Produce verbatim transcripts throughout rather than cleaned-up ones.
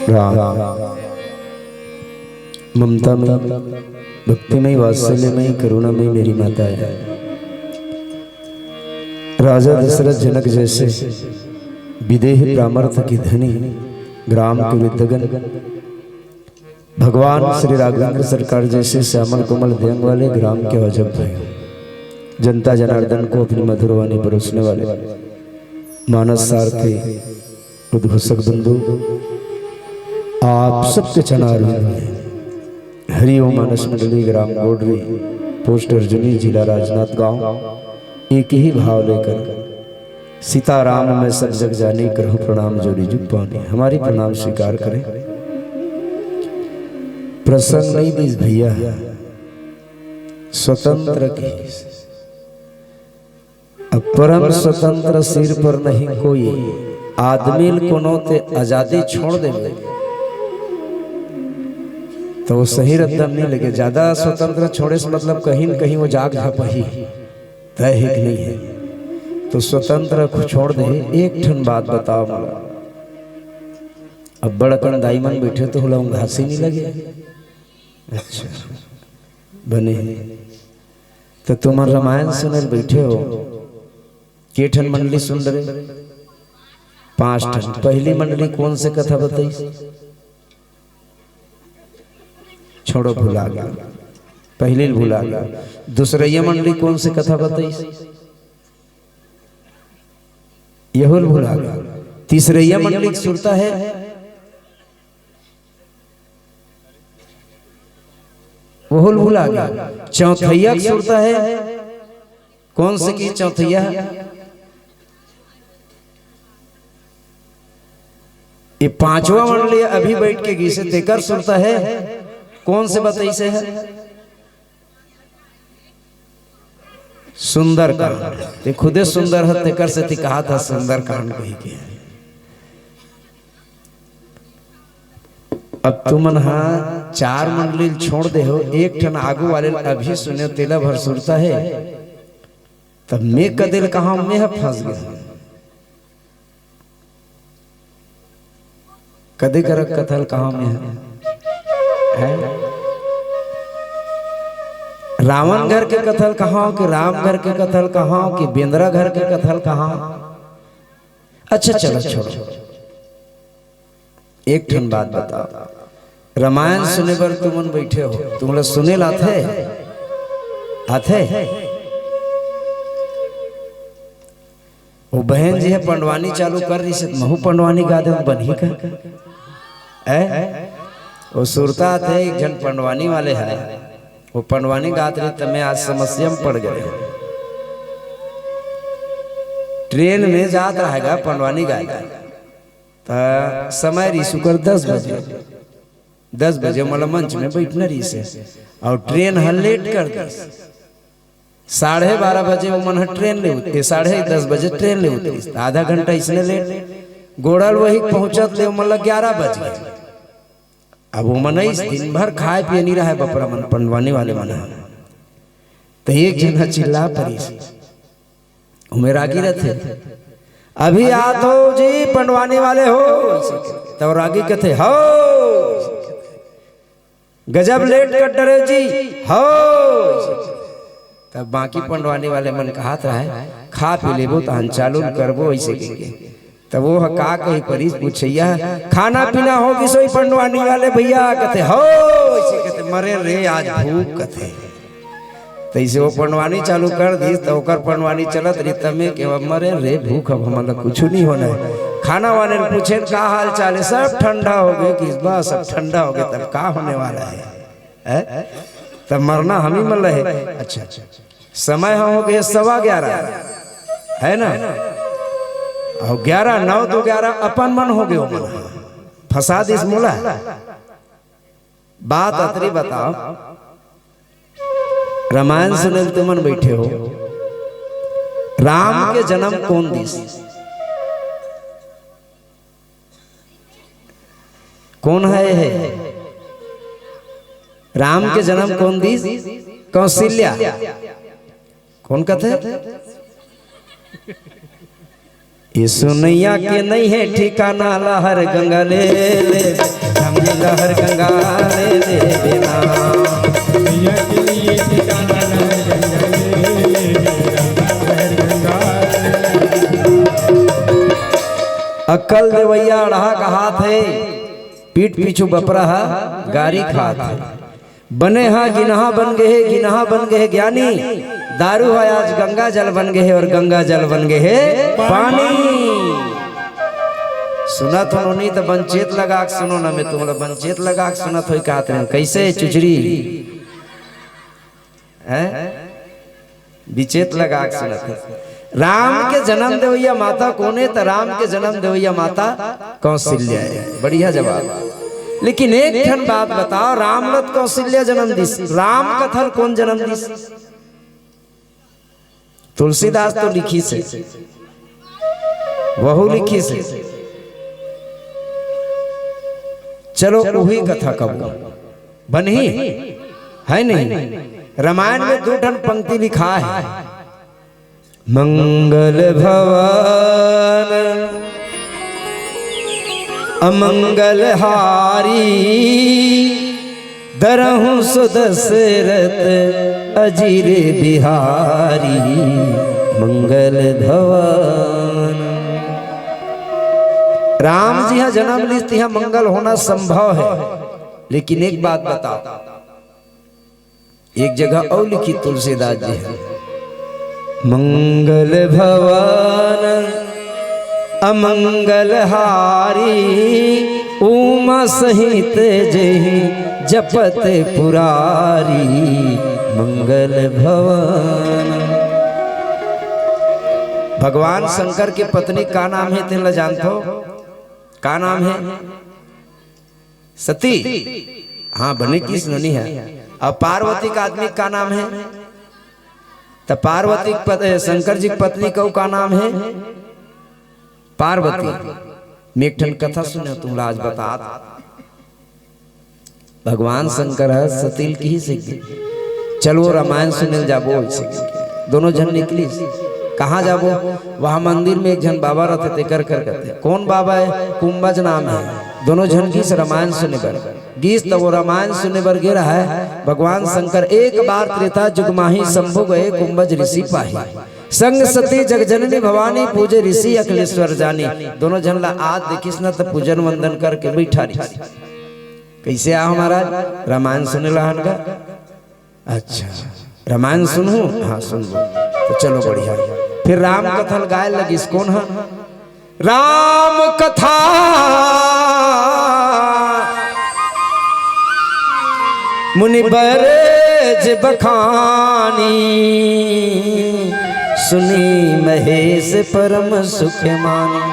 राम। ममता में, भक्ति में, वात्सल्य में, करुणा में मेरी माता है। राजा दशरथ जनक जैसे विदेह ब्राह्मण की धनी, ग्राम के वृद्धगण, भगवान श्री राघवेंद्र सरकार जैसे श्यामल कोमल व्यंग वाले ग्राम के अजब थे। जनता जनार्दन को अपनी मधुर वाणी परोसने वाले मानस सारथी, उद्घोषक बंधु, आप सबके चरणारविंद में हरि ओम। मानस मंडली, ग्राम गोडरी, पोस्ट अर्जुनी, जिला राजनांदगांव, एक ही भाव लेकर सीताराम मैं सब जग जानी, करहु प्रणाम जोरी जुग पानी। हमारी प्रणाम स्वीकार करें। प्रसंग नहीं बीस भैया, स्वतंत्र की। अब परम स्वतंत्र सिर पर नहीं कोई, आदमी ल कोनो ते आजादी छोड़ देवे तो वो सही रद्दा नहीं लगे। ज्यादा स्वतंत्र छोड़े से मतलब कहीं न कहीं वो जाग झपही। तय हे कि नहीं हे? तो स्वतंत्र छोड़ दे। एक ठन बात बताओ मोला, अब्बड़ अकन दाई मन बैठे तो होला घासी नहीं लगे। अच्छा, बने हे। तो तुमन रामायण सुने ल बैठे हो, के ठन मंडली सुन रहे? पांच ठन। पहली मंडली कौन से कथा बताई? छोड़ो, भुला गया, पहली भुला गया। दूसरैया मंडली कौन से कथा बताई? यहुल भुला गया। तीसरैया मंडली सुरता है, वहुल भुला गया। चौथैया सुरता है, कौन से की चौथैया? ये पांचवा मंडली अभी बैठ के गीसे तेकर सुरता है, कौन से बताई से है? सुंदरकांड। ते खुदे सुंदर है, तेकर से ती कहा था सुंदरकांड कही के। अब तुमन हा चार मंडली छोड़ दे हो, एक ठन आगू वाले अभी सुने तेला भर सुरता है। तब मैं कदेल कहा मैं ह फंस गया। कदे करक कथल कहा मैं ह? हैं? रावण घर के कथल कहा कि राम घर के कथल कहा कि बेंदरा घर के कथल कहा? अच्छा, चलो, छोड़ो। एक ठन बात बताओ, रामायण सुने बर तुमन बैठे हो, तुमला सुने ल आथे? आथे? वो बहन जी ह पंडवानी चालू कर रही से, महू पंडवानी गा दे, बनही का? ए? वो सुरता आथे, एक झन पंडवानी वाले है, वो पंडवानी गात रही, त मैं आज समस्या में पड़ गए। ट्रेन में जात रहेगा पंडवानी गाय, त समय रही सुकर दस बजे, दस बजे मतलब मंच में बैठना रही से, और ट्रेन ह लेट कर दी। साढ़े बारह बजे वो मन ह ट्रेन ले उतरे, साढ़े दस बजे ट्रेन ले उतरे, आधा घंटा इसने लेट। गोड़ल वही पहुंचत ले वो मन ल ग्यारह बज गए। अब वो मन इस दिन भर खाए पिए नहीं रहे बपरा मन, पंडवानी वाले मन ह। तो एक जना चिल्ला परिस, उमे रागी रहते, "अभी आत हो जी, पंडवानी वाले हो।" तब रागी कहते, "हो।" "गजब लेट कर डरे जी, हो।" तब बाकी पंडवानी वाले मन कहत रहे, "खा पी लेबो तहन चालू करबो," ऐसे कहिके। तब वो ह का कही परिस पूछैया, "खाना पीना हो गिस होई पंडवानी वाले भैया?" कहते, "हो।" ऐसे कहते, "मरे रे आज भूख," कहते। तैसे वो पंडवानी चालू कर दिस, तो ओकर पंडवानी चलत रही, तमे के अब मरे रे भूख, अब हमन ला कुछ नहीं होना है। खाना वाले ने पूछे, "का हाल चाल है?" "सब ठंडा हो गए।" किस बात सब ठंडा हो गए, तब का होने वाला है? हैं? तब मरना हम ही मर रहे। अच्छा, अच्छा, समय हम हो गए सवा ग्यारह, है ना? और ग्यारह, नौ दो ग्यारह, अपन मन हो गए, मन फंसा दिस मोला। बात अतरी बताओ, रामायण सुने ल तुमन बैठे हो, राम के जन्म कौन दिस? कौन है ये? राम के जन्म कौन दिस? कौशल्या। कौन कथे? ये सुनैया के नहीं है ठिकाना, लहर गंगा ले ले, हम लहर गंगा ले ले बेना। सुनैया के नहीं है ठिकाना, लहर गंगा ले ले, हम लहर गंगा ले ले। अक्कल देवैया अड़हा कहात हे, पीठ पीछू बपरा ह गारी खात हे। बने ह गिनहा बन गे हे, गिनहा बन गे हे ज्ञानी, दारू ह आज गंगा जल बन गे हे और गंगा जल बन गे हे पानी। सुनत हो नोनी त बंचेत लगा के सुनो ना, मैं तुमला बंचेत लगा के सुनत होई कहत रहे। कैसे चुचरी? हैं? बिचेत लगा के सुनत हे। राम के जन्म देवैया माता कोने? त राम के जन्म देवैया माता कौशल्या हे। बढ़िया जवाब। लेकिन एक ठन बात बताओ, राम ल त कौशल्या जन्म दिस, राम कथा ल कोन जन्म दिस? तुलसीदास तो लिखिस हे, वहू लिखिस हे। चलो, उही कथा कबो बनही, है नहीं? रामायण में दू ठन पंक्ति लिखा हे, मंगल भवन अमंगल हारी, दरहु सो दशरथ अजिर बिहारी, मंगल भवन। राम जी ह जन्म लिस तिहा मंगल होना संभव हे, लेकिन एक बात बताओ, एक जगह अउ लिखिस तुलसीदास जी ह, मंगल भवन अमंगल हारी, उमा सहित जेहि जपत पुरारी, मंगल भवन। भगवान शंकर के पत्नी का नाम हे, तेन ला जानथो? का नाम हे? सती। हाँ, बने किहिस नोनी ह। अउ पार्वती के आदमी का नाम हे? त पार्वती के पत-, शंकर जी के पत्नी के का नाम हे? पार्वती। मैं एक ठन कथा सुने, तुमला आज बतात। भगवान शंकर ह सती ल किहिस हे कि चल वो रामायण सुने ल जाबो, वइसे कहिके दोनों झन निकलिस। कहाँ जाबो? वहाँ मंदिर में एक झन बाबा रहिथे, तेकर कर कथे। कोन बाबा हे? कुंभज नाम हे। दोनों झन गिस रामायण सुने बर। गिस त वो रामायण सुने बर गे रहय। भगवान शंकर एक बार त्रेता जुग माही, शंभु गए कुंभज ऋषि पाही। संग सती जगजननी भवानी, पूजे ऋषि अखिलेश्वर जानी। दोनों झन ला आज देखिस न त पूजन वंदन करके बइठा रहिस। कइसे आव महाराज? रामायण सुने ला हन गा। अच्छा, रामायण सुनहू? हाँ, सुनबो। त चलो, बढ़िया। फिर राम कथा ल गाय लगिस। कोन ह? राम कथा मुनिबर जे बखानी, सुनी महेश परम सुख मानी।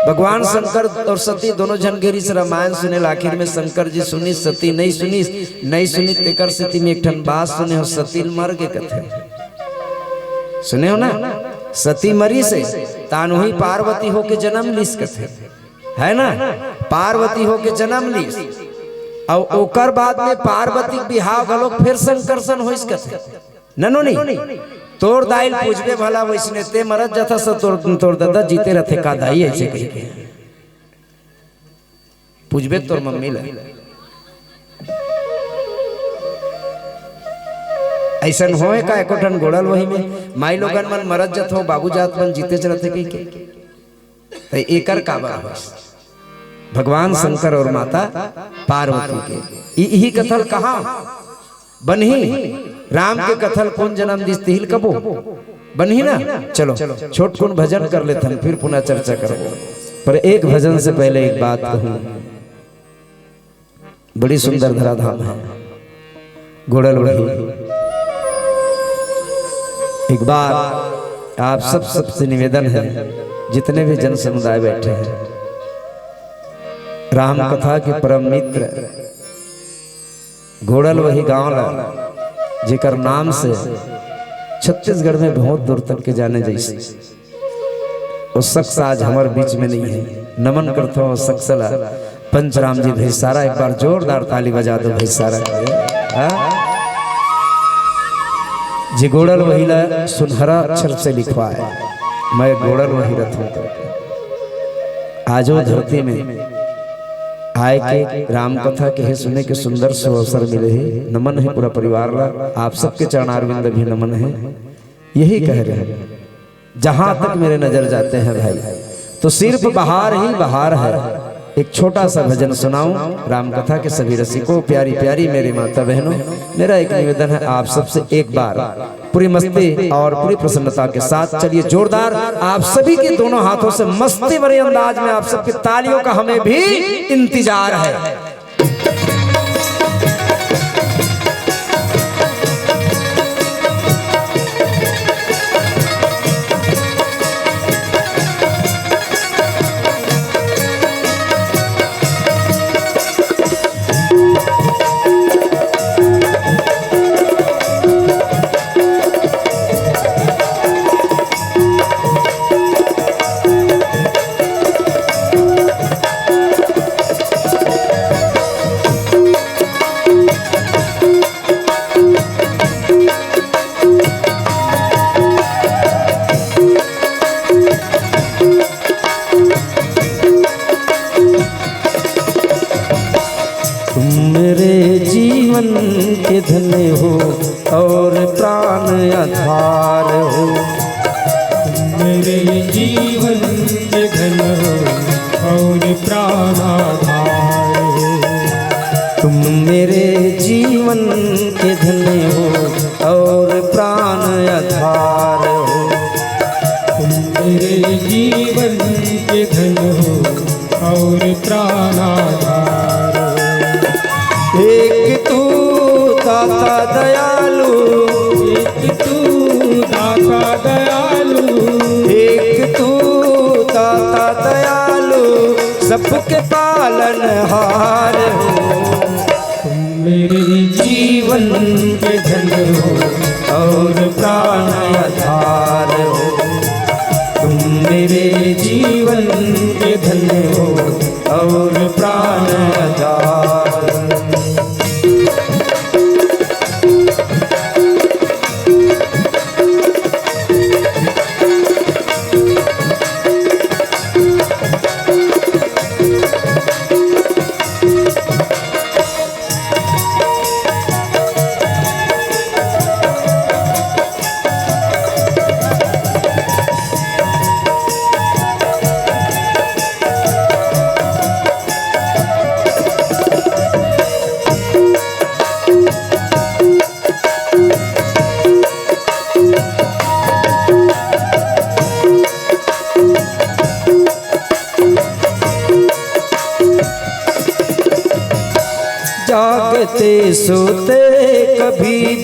भगवान शंकर और सती दोनों झन गे रिहिस रामायण सुने ला। आखिर में शंकर जी सुनिस, सती नहीं सुनिस, नहीं सुनिस, तेकर सेती में एक ठन बात सुने हो, सती ल मर गे कथे। सुने हो ना, सती मरिस हे, तान उही पार्वती होके जन्म लिस कथे, है ना? पार्वती होके जन्म लिस, अउ ओकर बाद में पार्वती के बिहाव घलोक फेर शंकर सन होइस कथे। ननो नहीं, तोर दाई ल पूछबे भला, वइसने ते मरत जाथस, तोर, तोर ददा जीते रथे का दाई, ऐसे कहिके पूछबे तोर मम्मी ल। अइसन होय का एको ठन गोड़ल वही में? माई लोगन मन मरत जथो, बाबू जात मन जीतेच रथे कहिके। त एकर काबर होइस? भगवान शंकर और माता पार्वती के। इ-, इही कथा ल कहाँ बनही? राम के कथा ल कोन जनम दिस, तिही ल कबो बनही ना। चलो, छोटकुन भजन कर लेथन, फिर पुनः चर्चा करबो। पर एक भजन से पहले एक बात कहूँ, बड़ी सुंदर धराधाम है गोड़ल वही। एक बार आप सब, सबसे निवेदन है, जितने भी जन समुदाय बैठे हैं, राम कथा के परम मित्र गोड़ल वही गांव ला, जेकर नाम से छत्तीसगढ़ में बहुत दूर तक के जाने जइसे, वो शख्स आज हमर बीच में नहीं है। नमन करथों वो शख्स ला, पंचराम जी भैसारा, एक बार जोरदार ताली बजा दो भैसारा के लिए। हाँ? जे गोड़ल वही ला सुनहरा अक्षर से लिखवाए, मैं गोड़ल वही रथों तो आजो धरती में आय के राम कथा के हे सुने के सुंदर सो अवसर मिले हे। नमन है पूरा परिवार ला, आप सबके चरणारविंद भी नमन है। यही कह रहे हैं, जहां तक मेरे नजर जाते हैं भाई, तो सिर्फ बहार ही बहार है। एक छोटा सा भजन सुनाऊं राम कथा के सभी रसिकों, प्यारी प्यारी मेरी माता बहनों, मेरा एक निवेदन है आप सबसे, एक बार पूरी मस्ती और पूरी प्रसन्नता के साथ चलिए, जोरदार आप सभी के दोनों हाथों से मस्ती भरे अंदाज में आप सबकी तालियों का हमें भी इंतजार है। तुम मेरे जीवन के धन हो और प्राण आधार हो। तुम मेरे जीवन के धन हो और प्राण आधार हो। तुम मेरे जीवन के धन हो और प्राण आधार हो। तुम मेरे जीवन के धन हो और प्राण आधार हो। एक तू दाता दयालु, एक तू दाता दयालु, एक तू दाता दयालु, सबके पालनहार हो। तुम मेरे जीवन के धन हो और प्राण आधार हो। तुम मेरे जीवन के धन हो और प्राण आधार।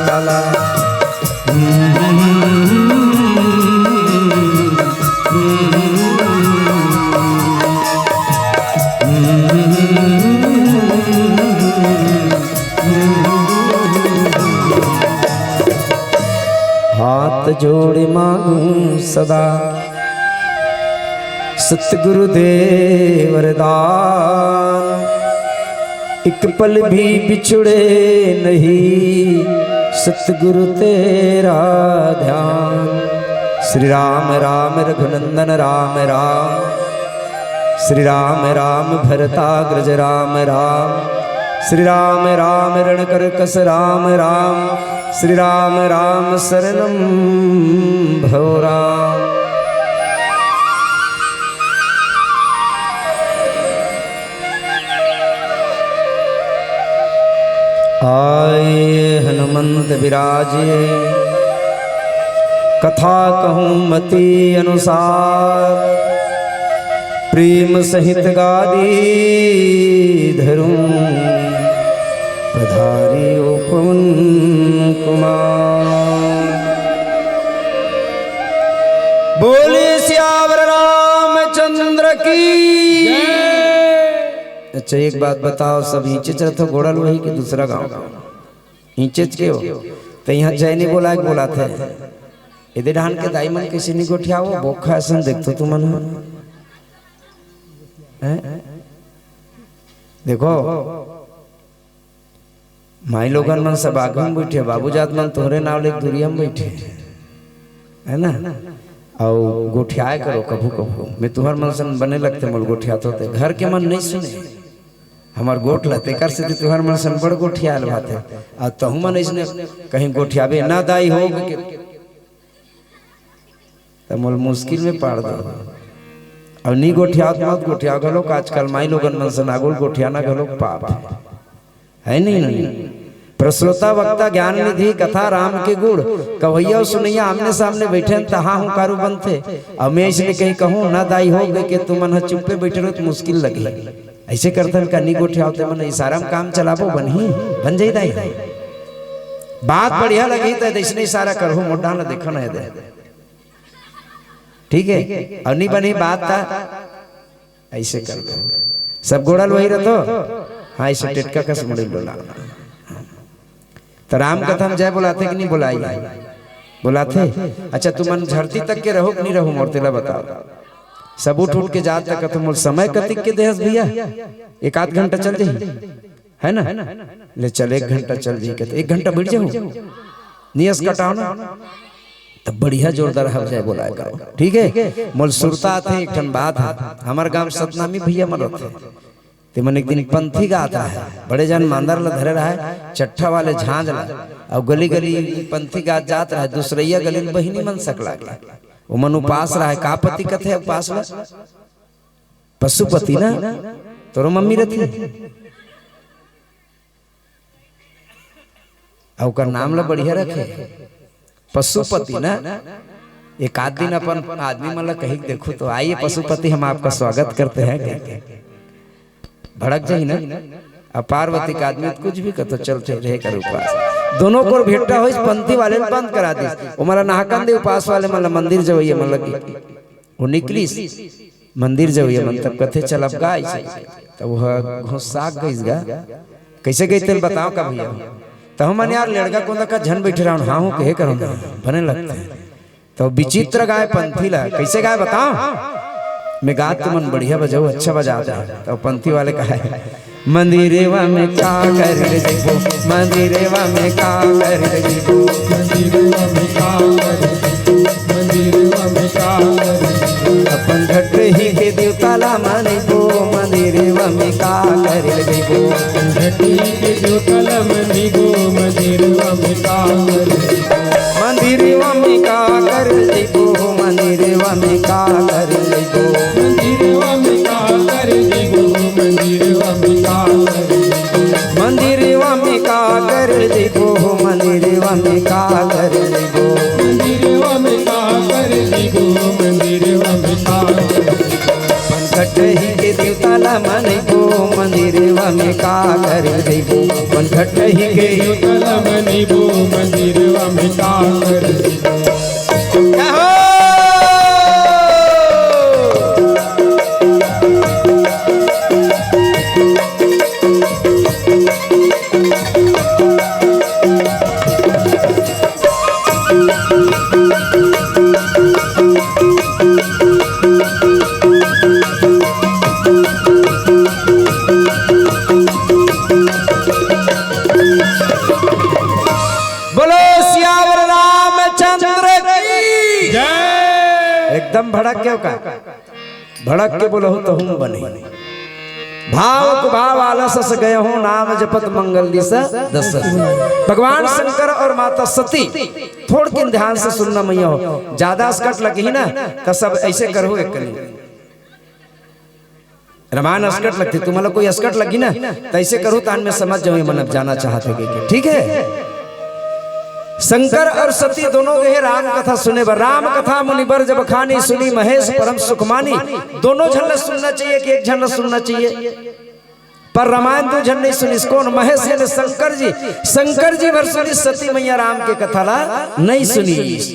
लाला। हाथ जोड़े मांगू सदा सतगुरुदेव वरदान, एक पल भी बिछुड़े नहीं सतगुरु तेरा ध्यान। श्री राम राम रघुनंदन राम राम, श्री राम राम भरताग्रज राम राम, श्री राम राम रणकरकस राम राम, श्री राम राम शरणम भव राम। आए हनुमंत विराजे, कथा कहूँ मति अनुसार, प्रेम सहित गादी धरूं पधारियो पवन कुमार। बोले सियावर रामचंद्र की। अच्छा, एक बात बताओ, सब ईंचे चरत हो गोड़ल वही कि दूसरा गांव? ईंचेच के हो? तो यहाँ जय नहीं बोला, एक बोला थे। इधर ढान के दाई मन कैसे नहीं गोठियावो, बोखा असन देखतो तुमन ह। हैं? देखो, माई लोगन मन सब आगू में बैठे, बाबू जात मन तोहरे नाव ले दूरिया में बैठे, है ना? अउ गोठियाए करो कभू कभू। मैं तुहर मन सन बने लगते मोल गोठियात होते, घर के मन नहीं सुने हमर गोठ ल, तेकर सेती तुहर मन सन बड़ गोठियाल भाते। अउ तहु मन इसने कहीं गोठियाबे ना दाई हो के, त मोल मुश्किल में पाड़ दो। अब नी गोठियात मत गोठिया घलोक, आजकल माई लोगन मन सन आगोल गोठियाना घलोक पाप है, है नहीं, नहीं? प्रश्रोता वक्ता ज्ञान निधि कथा राम के गुण, कवैया अउ सुनैया आमने सामने बइठे हन, तहाँ हुंकारू बनथे। अउ मैं अइसने कहीं कहूँ, "न दाई हो," कहिके तुमन ह चुप्पे बइठे रहो त मुश्किल लगही। अइसे करथन का, "नी गोठियाव ते मन, इशारा म काम चलाबो, बनही, बन जाही दाई हो।" बात बढ़िया लगही त अइसने इशारा करहू, मोर डाहन ल देखो न हे दे। ठीक हे, अउ नी बनही बात त अइसे कर दो। सब गोड़ ल वही रहिथे। हाँ, अइसे टेटका कस मुड़ी ल डोला। त राम कथा म जय बोलाथे कि नी बोलाय? बोलाथे। अच्छा, तुमन झरती तक के रहो कि नी रहो, मोर तेला बताव। सब उठ उठ के जात त कथे, "मोर समय कतिक के देहस भइया, एक आध घंटा चल जाही।" हे ना? ले चल, एक घंटा चल जाही, कथे, "एक घंटा बइठ जाहू, नी असकटाव ना।" त बढ़िया जोरदार हव जय बोलाय करो। ठीक हे, मोला सुरता आथे, एक ठन बात हे, हमर गांव सतनामी भइया मन रथे, ते मन एक दिन पंथी गात रहय, बड़े जान मांदर ल धरे रहय, चट्ठा वाले झांझ ल, अउ गली गली पंथी गात जात रहय, दूसरइया गली ल बहिनी मन सकला गे, ओमन उपास रहय, का पति कथे उपास ल? पशुपति ना, तोरो मम्मी रथे। अउ ओकर नाम ल बढ़िया रखे, पशुपति ना। एक आध दिन अपन आदमी मन ल कहिके देखहू त, "आइए पशुपति, हम आपका स्वागत करते हैं," कहिके। भड़क जाही ना। अब पार्वती के आदमी त कुछ भी कथे, चलथे रहे कर उपास। दोनों कोर भेंटा होइस, पंथी वाले ल बंद करा दिस। ओमन ल नहाकन दे, उपास वाले मन ल, मंदिर जवइया मन ल। ओ निकलिस, मंदिर जवइया मन तब कथे, "चल अब गा," अइसे। तब ओह घुस्सा गइस गा। कइसे गइस तेला बताव का भइया? त हमन यार लेड़गा कोंदा कस झन बइठे रहन, हाँ हो कहे करन, बने लगथे। त विचित्र गाय पंथी ल, कइसे गाय बताव? मैं गात तुमन बढ़िया बजाहू, अच्छा बजात हे। त पंथी वाले कहे, "मंदिरवा में का करे ल जइबो, मंदिरवा में का करे ल जइबो, मंदिरवा में का करे ल जइबो, मंदिरवा में का करे ल जइबो। अपन घटही के देवता ला मानिबो, मंदिरवा में का करे ल जइबो, अपन घटही के देवता ला मानिबो, मंदिरवा में का करे ल जइबो, मंदिरवा में का करे ल जइबो, मंदिरवा में का करे ल जइबो।" मंदिरवा में का करे जइबो, मंदिरवा में का करे जइबो। मंदिरवा में का करे जइबो, मंदिरवा में का करे जइबो। मंदिरवा में का करे जइबो, मंदिरवा में का करे जइबो। अपन घटही के देवता ला मानिबो, मंदिरवा में का करे जइबो। अपन घटही के देवता ला मानिबो, मंदिरवा में का करे जइबो। बोलो सियावर रामचंद्र की जय। एकदम भड़क के का? भड़क के बोलहु तहूँ बने। भाव कुभाव आलस अस गयहु, नाम जपत मंगल दिस दस। भगवान शंकर अउ माता सती, थोड़किन ध्यान से सुनना मैया हो, जादा असकट लगही ना, त सब अइसे करहू एक कनी। रामायण असकट लगथे, तुमन ला कोई असकट लगही ना, त अइसे करहू, तान में समझ जाहू, ये मन अब जाना चाहत हे कहिके। ठीक हे, शंकर अउ सती दोनों गे हे राम कथा सुने बर। राम कथा मुनि बर जब बखानी, सुनि महेश परम सुख मानी। दोनों झन ला सुनना चाहिए कि एक झन ला सुनना चाहिए? पर रामायण दू झन नइ सुनिस। कोन? महेश यानी शंकर जी। शंकर जी भर सुनिस, सती मैया राम के कथा ला नइ सुनिस।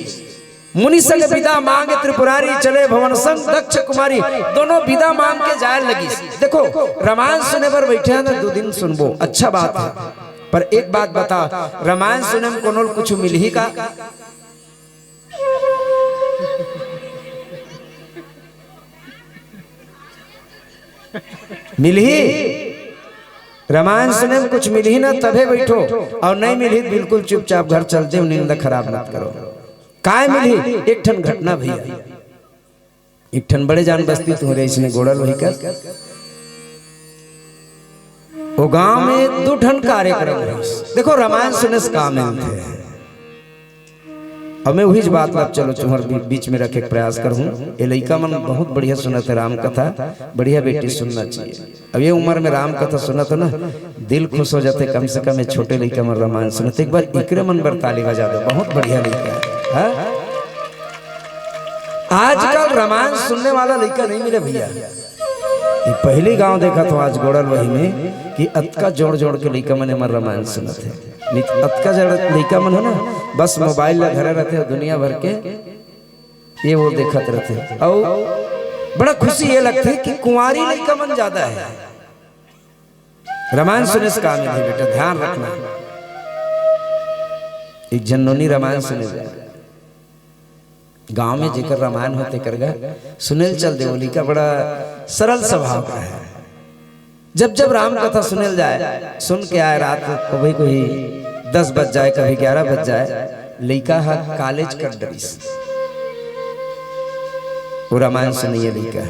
मुनि संग बिदा मांग त्रिपुरारी, चले भवन संग दक्ष कुमारी। दोनों बिदा मांग के जाय लगिस। देखो, रामायण सुने बर बइठे हन ना, दू दिन सुनबो, अच्छा बात हे, पर एक बात बता, रामायण सुने म कोनो ल कुछु मिलही का? मिलही? रामायण सुने म कुछु मिलही ना, तभे बइठो, अउ नइ मिलही त बिल्कुल चुपचाप घर चल देव, निंदा खराब मत करो। काय मिलही? एक ठन घटना भइया, एक ठन बड़े जान बस्ती तुँहरे अइसने गोड़ल होही कस। ओ गांव में दू ठन कार्यक्रम होइस। देखो, रामायण सुने से का मिलथे? अब मैं उहीच बात ला चलो तुम्हर बी-, बीच में रखे के प्रयास करहूँ। ये लइका मन बहुत बढ़िया सुनत हे राम कथा, बढ़िया बेटी सुनना चाहिए। अब ये उम्र में राम कथा सुनत हे ना, दिल खुश हो जाथे। कम से कम ये छोटे लइका मन रामायण सुनत हे, एक बार एकरे मन बर ताली बजा दो, बहुत बढ़िया लइका हे, हाँ? आजकल रामायण सुनने वाला लइका नहीं मिले भैया। ये पहली गांव देखत हों आज गोड़लवही में कि अतका जोड़ जोड़ के लइका मन हमर रामायण सुनत हे। नहीं तो अतका जड़ लइका मन हे ना, बस मोबाइल ला धरे रहिथे, दुनिया भर के ये वो देखत रहिथे। अउ बड़ा खुशी ये लगथे कि कुंवारी लइका मन ज्यादा हे। रामायण सुने से काम मिलही बेटा, ध्यान रखना। एक झन नोनी रामायण सुने जाय, गांव में जेकर रामायण होथे तेकर घर सुने ल चल दे, वो लइका बड़ा सरल स्वभाव का हे। जब जब राम कथा सुने ल जाय, सुन के आय रात को, कभी कोई दस बज जाय, कभी ग्यारह बज जाय, लइका ह कॉलेज कर डरिस, वो रामायण सुनइया लइका ह।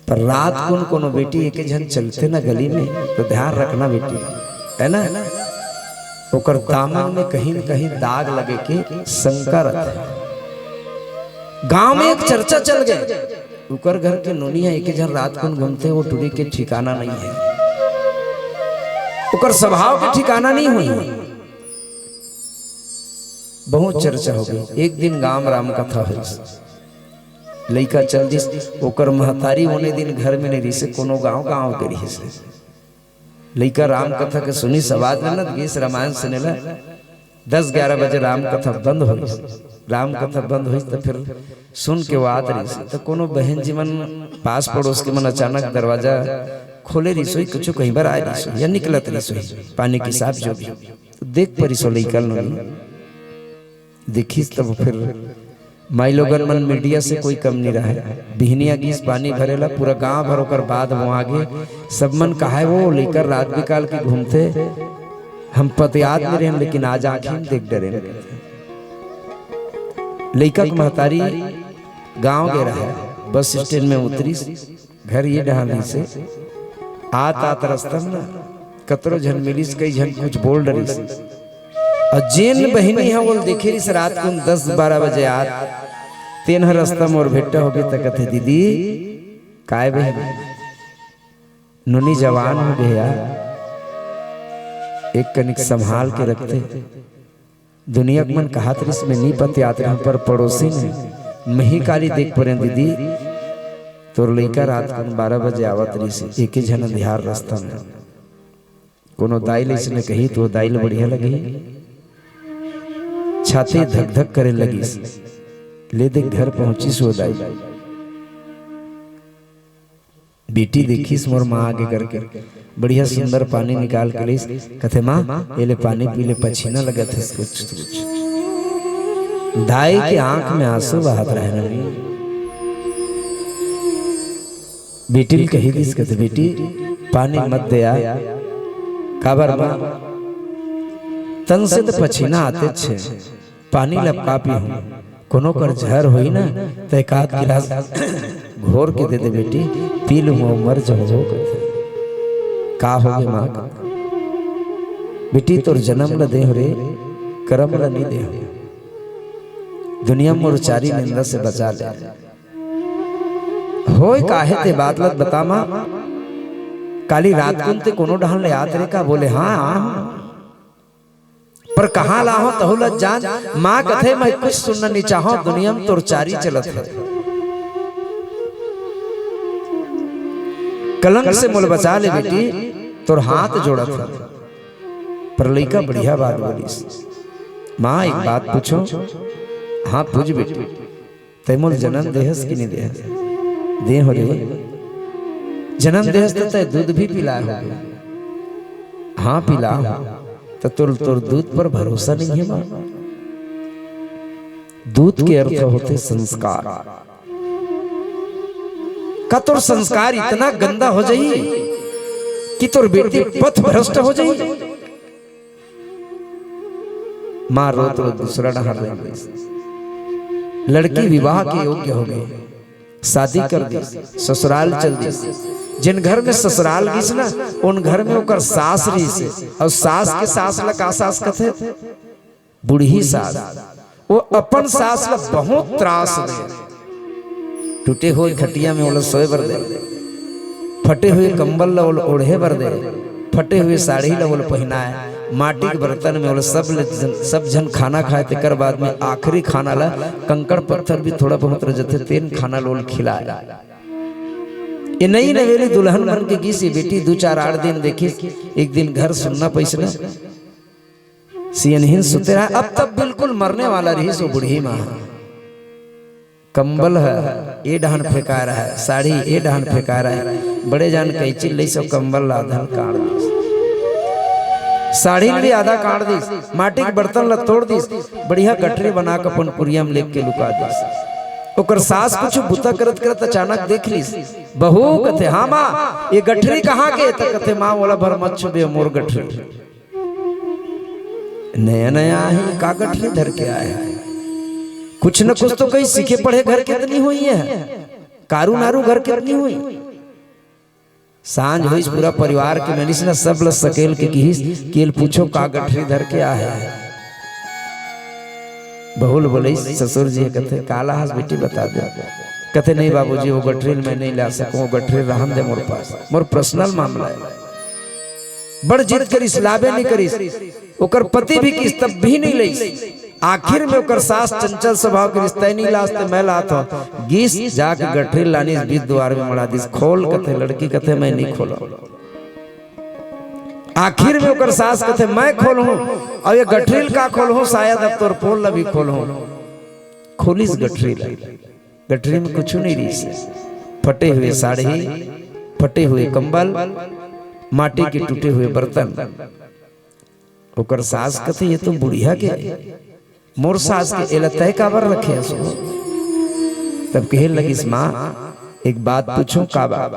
पर रात कुन कोनो बेटी एके झन चलथे ना गली में, तो ध्यान रखना बेटी, हे ना, ओकर दामन में कहीं न कहीं दाग लगे के शंका रहिथे। गांव में एक चर्चा चल गे, उकर घर के नोनी ह एके झन रात कुन घूमथे, वो टुरी के ठिकाना नहीं हे, ओकर स्वभाव के ठिकाना नहीं होही। बहुत चर्चा हो गे। एक दिन गांव में राम कथा होइस, लइका चल दिस, ओकर महतारी ओने दिन घर में नहीं रहिसे, कोनो गांव, गांव गे रहिसे। लइका राम कथा के सुनिस, आवाज ल न गिस रामायण सुने ला। दस ग्यारह बजे राम कथा बंद होइस। राम कथा बंद होइस त फिर सुन के वो आत रहिस। त कोनो बहन जी मन पास पड़ोस के मन अचानक दरवाजा खोले रहिस होही, कुछु कहीं बर आय रहिस होही या निकलत रहिस होही, पानी के साथ जो भी। त देख परिस वो लइका ल नोनी। देखिस तब फिर माईलोगन मन मीडिया से कोई कम नहीं रहे। बिहनिया गिस पानी भरे ला, पूरा गांव भर ओकर बाद वो आगे। सब मन कहाय, वो लइका रात बिकाल के घूमथे, हम पतियात में रहेन, लेकिन आज आँखी में देख डरेन। लइका के महतारी गांव गे रहे, बस स्टैंड में उतरिस, घर ये डहान रहिसे, आत आत रस्ता म ना कतरो झन मिलिस, कई झन कुछ बोल डरिस। अउ जेन बहिनी ह ओला देखे रहिस रात कुन दस बारह बजे आत, तेन ह रस्ता म ओला भेंटा होगे त कथे, "दीदी, काय बहिनी, नोनी जवान हो गे यार, एक कनिक संभाल के रखते।" दुनिया के मन कहत रहिस, मैं नी पतियात रहूं, पर पड़ोसी ने मही काली देख परें, दीदी, तोर लइका रात कुन बारह बजे आवत रहिस, एके झन अंधियार रस्ता में। कोनो दाई ल अइसने कही त वो दाई ल बढ़िया लगही, छाती धक धक करे लगिस। ले देख घर पहुंचिस वो दाई। बेटी देखिस मोर माँ आगे करके, बढ़िया सुंदर पानी निकाल के लिस। कथे, "माँ, ये ले पानी पी ले, पछीना लगत हे कुछ कुछ।" दाई के आंख में आंसू बहत रहे नोनी। बेटी ल कही दिस, कथे, "बेटी, पानी मत दे आ।" काबर माँ? "तन से त पछीना आतेच हे, पानी ल अब का पीहूं? कोनो कर जहर होही ना, त एक आध गिलास घोर के दे दे बेटी, पी लूं, अउ मर जाहूं," कथे। "का होगे माँ?" कथे, "बेटी, तोर जनम ल देहूं रे, करम ल नी देहूं। दुनिया म मोर चारी निंदा से बचा ले।" "होय काहे ते बात ल बता माँ, काली रात कुन ते कोनो डहन ले आत रे का?" बोले, "हाँ, हाँ।" "पर कहाँ ला हो तहु ल जान।" माँ कथे, "मैं कुछ सुनना नहीं चाहूं, दुनिया में तोर चारी चलत हे। कलंक से मोला बचा ले बेटी, तोर हाथ जोड़त हे।" पर लइका बढ़िया बात बोलिस, "माँ, एक बात पूछों?" "हाँ, पूछ बेटी।" "तै मोला जनम देहस कि नहीं देहस?" "देहूं रे।" "जनम देहस त तै दूध भी पिलाय होगे?" "हाँ, पिलाय हों।" "त तोर, तोर दूध पर भरोसा नहीं हे माँ?" दूध के अर्थ होथे संस्कार। का तोर संस्कार इतना गंदा हो जाही कि तोर बेटी पथ भ्रष्ट हो जाही? माँ रोत रोत दूसरा डहार ले गईस। लड़की विवाह के योग्य हो गई, शादी कर दी, ससुराल चल दी। जिन घर में ससुराल गईस ना, उन घर में ओकर सास रहीस, अउ सास के सास ला का सास कथे? बूढ़ी सास। वो अपन सास ला बहुत त्रास दे। टूटे हुए खटिया में ओला सोए बर दे, फटे हुए कंबल ला ओला ओढ़े बर दे, फटे हुए साड़ी ला ओला पहिनाए, माटी के बर्तन में ओला सब ले जन, सब झन खाना खाए, तेकर बाद में आखिरी खाना ला कंकड़ पत्थर भी थोड़ा बहुत रह जथे, तेन खाना ला ओला खिलाए। ये नई नवेली दुल्हन बन के गिस, ये बेटी दू चार आठ दिन देखिस, एक दिन घर सुन्ना पइस ना, सियनहिन सुते रहा, अब तब बिल्कुल मरने वाला रहिस वो बूढ़ी माँ। कंबल ह ए डहन फेंका रहा है, साड़ी ए डहन फेंका रहा है, बड़े जान कैंची लइस अउ कंबल ला आधन काट दिस, साड़ी ल भी आधा काट दिस, माटी के बर्तन ला तोड़ दिस, बढ़िया गठरी बना के अपन कुरिया में लेके लुका दिस। ओकर सास कुछ बुता करत करत अचानक देख लिस। बहू, कथे, "हाँ माँ, ये गठरी कहाँ के?" त कथे, "माँ, ओला भर मत छुबे, मोर गठरी।" नया नया आहे, का गठरी धर के आए हे? कुछ न कुछ तो कहीं सीखे पढ़े घर के त नइ होही, कारू नारू घर के त नइ होही। सांझ होइस, पूरा परिवार के मिलिस ना, सब ल सकेल के किहिस कि एल पूछो का गठरी धर के आए हे। बहू ल बोलिस ससुर जी, कथे, "का लाहस बेटी, बता दे।" कथे, "नहीं बाबूजी, वो गठरी ल मैं नहीं ला सकूं, वो गठरी रहन दे मोर पास, मोर पर्सनल मामला हे।" बड़ जिद करिस, लाबे नइ करिस। ओकर पति भी किहिस, तब भी नइ लइस। आखिर में ओकर सास चंचल स्वभाव के रिहिस, "तैं नइ लास त मैं लात हंव।" गिस, जाके गठरी लानिस, बीच दुवार में मड़ा दिस, "खोल," कथे, लड़की कथे, "मैं नइ खोलंव।" आखिर में ओकर सास कथे, "मैं खोलहूं, अउ ये गठरी ल का खोलहूं, शायद अब तोर पोल ला भी खोलहूं।" खोलिस गठरी ला। गठरी में कुछु नइ रिहिस, फटे हुए साड़ी, फटे हुए कंबल, माटी के टूटे हुए बर्तन। ओकर सास कथे, "ये तो बुढ़िया के, मोर सास के, एला तैं काबर रखे हस?" तब कहे लगिस, "माँ, एक बात पूछूं, का बात?"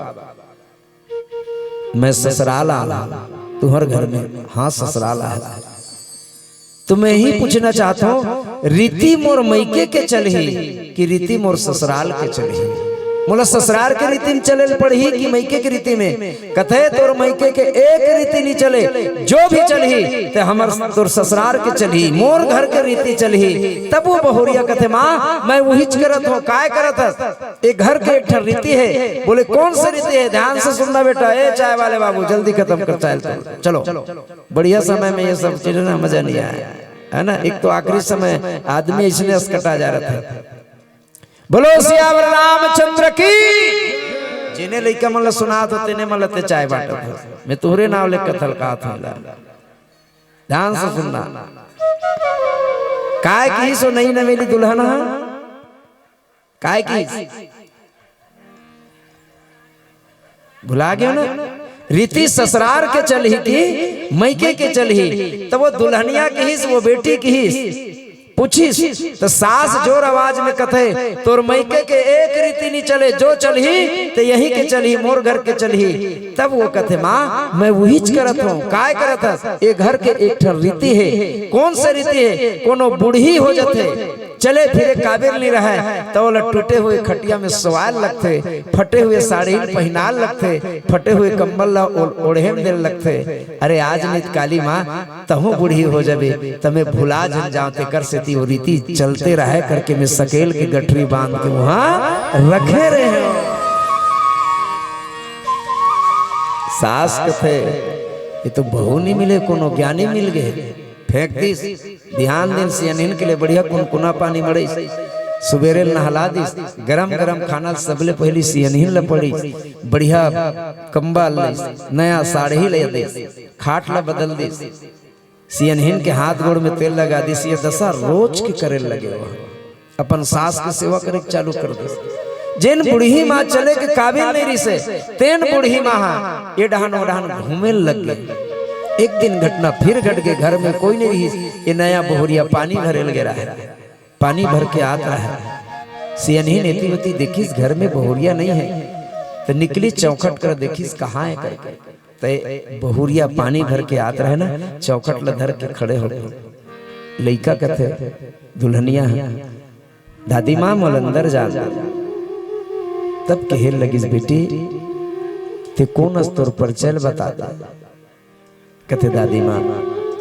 "मैं ससुराल आला, तुंहर घर में।" "हाँ, ससुराल आला।" "तो मैं ही पूछना चाहत हंव, रीति मोर मइके के चलही कि रीति मोर ससुराल के चलही? मोला ससुराल के रीति में चले ल पड़ही कि मइके के रीति में?" कथे, "तोर मइके के एक रीति नइ चले, जो भी चलही, ते हमर तोर ससुराल के चलही, मोर घर के रीति चलही।" तब वो बहुरिया कथे, "माँ, मैं उहीच करत हंव।" "काय करत हस?" "ए घर के एक ठन रीति हे।" बोले, "कौन सा रीति हे?" "ध्यान से सुनना बेटा, ए चाय वाले बाबू, जल्दी खतम कर चाय ल, चलो, बढ़िया समय में ये सब चीजें ना मजा नइ आय, है ना? एक तो आखिरी समय आदमी अइसने असकटा जा रहा था।" बोलो सियावर रामचंद्र की। जेने लइका मन ल सुनात हंव, तेने मन ल ते चाय बांटत हंव। मैं तोहरे नाव ले कथा ल कहत हंव ला। ध्यान से सुनना। काय किहिस ओ नई नवेली दुल्हन ह? काय किहिस? भुला गेव ना? रीति ससुराल के चलही कि मइके के चलही? त वो दुल्हनिया किहिस, वो बेटी किहिस, पूछिस, त सास जोर आवाज में कथे, "तोर मइके के एक रीति नइ चले, जो चलही, त यहीं के चलही, मोर घर के चलही।" तब वो कथे, "माँ, मैं उहीच करत हंव।" "काय करत हस?" "ए घर के एक ठन रीति हे।" "कौन से रीति हे?" "कोनो बूढ़ी हो जथे, चले फिरे काबिल नइ रहय, त ओला टूटे हुए खटिया में सोवाय ल लगथे, फटे हुए साड़ी ल पहिनाय ल लगथे, फटे हुए कंबल ला ओ-, ओढ़े म दे ल लगथे।" अरे आज नइ त काली माँ, तहूँ बूढ़ी हो जाबे, त मैं भुला झन जांव, तेकर सेती वो रीति चलते रहय करके मैं सकेल के गठरी बांध के उहाँ रखे रहेंव। सास कथे, "ये तो बहू नइ मिले, कोनो ज्ञानी मिल गे।" फेंक दिस। बिहान दिन सियनहिन के लिए बढ़िया कुनकुना पानी मड़इस, सुबेरे ल नहला दिस, गरम गरम खाना ल सबले पहिली सियनहिन ल पड़िस, बढ़िया कंबल लइस, नया साड़ी ल दिस, खाट ल बदल दिस, सियनहिन के हाथ गोड़ में तेल लगा दिस। ये दसा रोज के करे ल लगे वो, अपन सास के सेवा करे के चालू कर दिस। जेन बूढ़ी माँ चले के काबिल नइ रिहिसे, तेन बूढ़ी माँ हा ए डहान ओ डहान घूमे ल लग गे। एक दिन घटना फिर घट गे, घर में कोई नइ रिहिस, ये नया बहुरिया पानी भरे ल गे रहय। पानी भर के आत रहय। सियनहिन एती ओती देखिस, घर में बहुरिया नइ हे, त निकलिस चौखट कर देखिस, कहाँ हे करके। त बहुरिया पानी भर के आत रहय ना, चौखट ल धर के खड़े हो गे। लइका कथे, दुल्हनिया ह, "दादी माँ, मोला अंदर जान दे।" तब कहे लगिस, "बेटी, ते कोन अस, तोर परिचय ल बता दे।" कथे, "दादी माँ,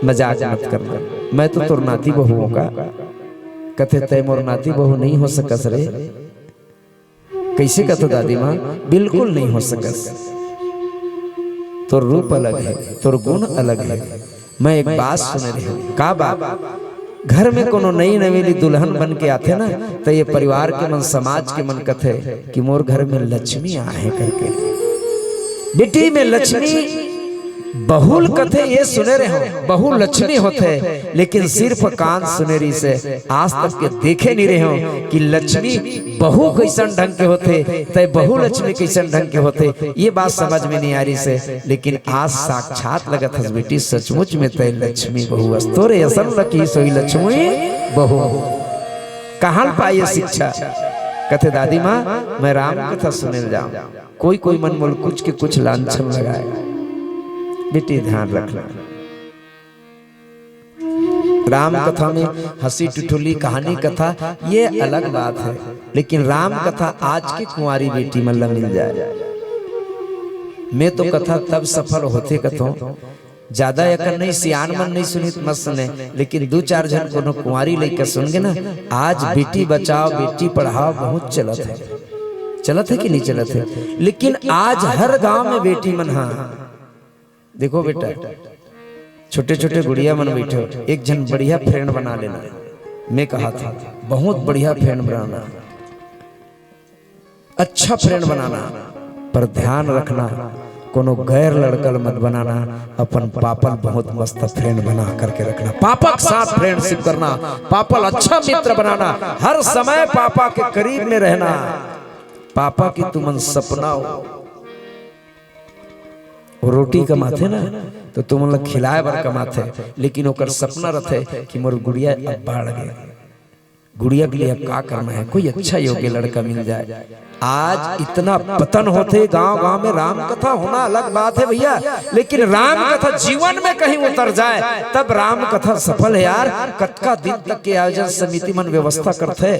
मजाक मत करना, मैं तो तोर नाती बहू हंव का?" कथे, "तय मोर नाती बहू नहीं हो सकस रे।" "कइसे कथो दादी माँ?" "बिल्कुल नहीं हो सकस। तोर रूप अलग हे, तोर गुण अलग हे।" मैं एक बात सुने रहेंव। का बात? घर में कोनो नई नवेली दुल्हन बन के आथे ना, त ये परिवार के मन, समाज के मन कथे कि मोर घर में लक्ष्मी आहे करके। बेटी में लक्ष्मी, बहू ल कथे, ये सुने रहेंव, बहू लक्ष्मी होथे, लेकिन सिर्फ कान सुने रहिसे, आज तक के देखे नहीं रहेंव कि लक्ष्मी बहू कइसन ढंग के होथे, तय बहू लक्ष्मी कइसन ढंग के होथे, ये बात समझ में नहीं आ रहिसे। लेकिन आज साक्षात लगत हस बेटी, सचमुच में तय लक्ष्मी बहू अस। तोरे असन लकी सोई लक्ष्मी बहू। कहाँ ल पाए ये शिक्षा? कथे, "दादी माँ, मैं राम कथा सुने ल जांव।" कोई कोई मन मोल कुछ के कुछ लांछन लगाए। बेटी, ध्यान रखना, राम कथा में हंसी ठिठोली, कहानी कथा, ये अलग बात हे, लेकिन राम कथा आज के कुंवारी बेटी मन ला मिल जाए, मैं तो कथा तब सफल होथे कथों। ज्यादा एकर नहीं, सियान मन नहीं सुनित, मत सुने, लेकिन दू चार झन कोनो कुंवारी लइका सुन गे ना, आज बेटी बचाओ, बेटी पढ़ाओ बहुत चलत हे। चलत हे कि नहीं चलत हे? लेकिन आज हर गांव में बेटी मन, हाँ, देखो बेटा, छोटे-छोटे गुड़िया मन बइठे हो, एक झन बढ़िया friend बना लेना। मैं कहा था, बहुत बढ़िया friend बनाना, अच्छा friend बनाना, पर ध्यान रखना, कोनो गैर लड़का ल मत बनाना, अपन पापा ल बहुत मस्त friend बना करके रखना। पापा के साथ friendship करना, पापा ल अच्छा मित्र बनाना, हर समय पापा के करीब में रहना। पापा के तुमन सपना हो, वो रोटी कमाथे ना, तो तुमन ला खिलाए बर कमाथे, लेकिन ओकर सपना रथे कि मोर गुड़िया अब बाढ़ गे, गुड़िया के लिए अब का करना है, कोई अच्छा योग्य लड़का मिल जाए। आज इतना पतन होथे गांव-गांव में। राम कथा होना अलग बात है भैया, लेकिन राम कथा जीवन में कहीं उतर जाए, तब राम कथा सफल है यार। कतका दिन तक के आयोजन समिति मन व्यवस्था करथे,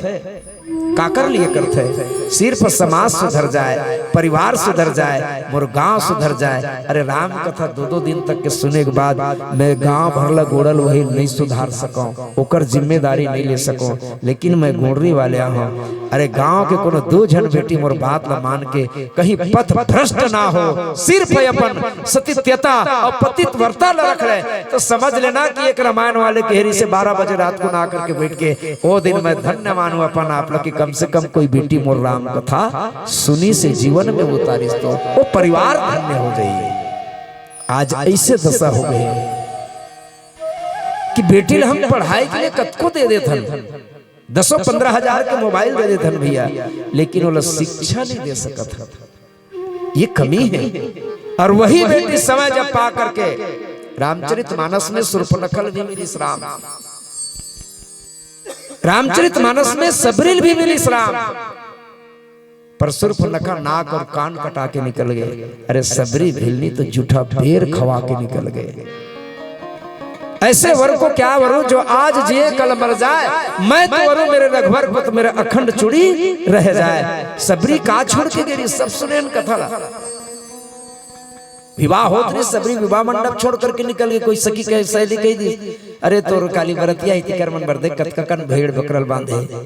काकर लिए करथे? सिर्फ समाज सुधर जाए, परिवार सुधर जाए, मोर गांव सुधर जाए। अरे, राम कथा दो दो दिन तक के सुने के बाद मैं गांव भर ला गोड़ल वही नहीं सुधार सकौं, ओकर जिम्मेदारी नहीं ले सकौं, लेकिन मैं गोड़री वाले हूँ। अरे, गांव के कोनो दो झन बेटी मोर बात ला मान के कहीं पथ भ्रष्ट ना हो, सिर्फ अपन सतित्यता और पतितव्रता ला रख ले, तो समझ लेना कि एक रामायण वाले कहे रहिसे बारह बजे रात को ना करके बैठ के, ओ दिन मैं धन्य मानूं अपन आप लोग कि कम से कम कोई बेटी मोर राम कथा सुनिस हे, जीवन में उतारिस, तो वो परिवार धन्य हो जाई। आज ऐसे दशा हो गई कि बेटी ला हम पढ़ाई के लिए कतको दे देथन, दसों पन्द्रह हजार के मोबाइल दे देथन भैया, लेकिन ओला शिक्षा नहीं दे सकत हन। ये कमी है। और वही बेटी समय जब पा करके रामचरित मानस में शूर्पणखा ल भी मिलिस राम, रामचरित मानस में सबरी ल भी मिलिस राम, पर शूर्पणखा नाक और कान कटा के निकल गे। अरे, सबरी भिलनी तो जूठा बेर खवा के निकल गे। ऐसे वर को क्या वरूं जो आज जिए कल मर जाए, मैं तो वरूं मेरे रघुवर को तो मेरे अखंड चूड़ी रह जाए। सबरी का छोड़ के गे रहिस, सब सुनेन कथा ला। विवाह होत रहिस, सबरी विवाह मंडप छोड़ करके निकल गे। कोई सखी कहे, सहेली कहि दिस, "अरे, तोर काली बरतिया हे, तेकर मन बर देख, कतका कन भेड़ बकरा ल बांधे हे।"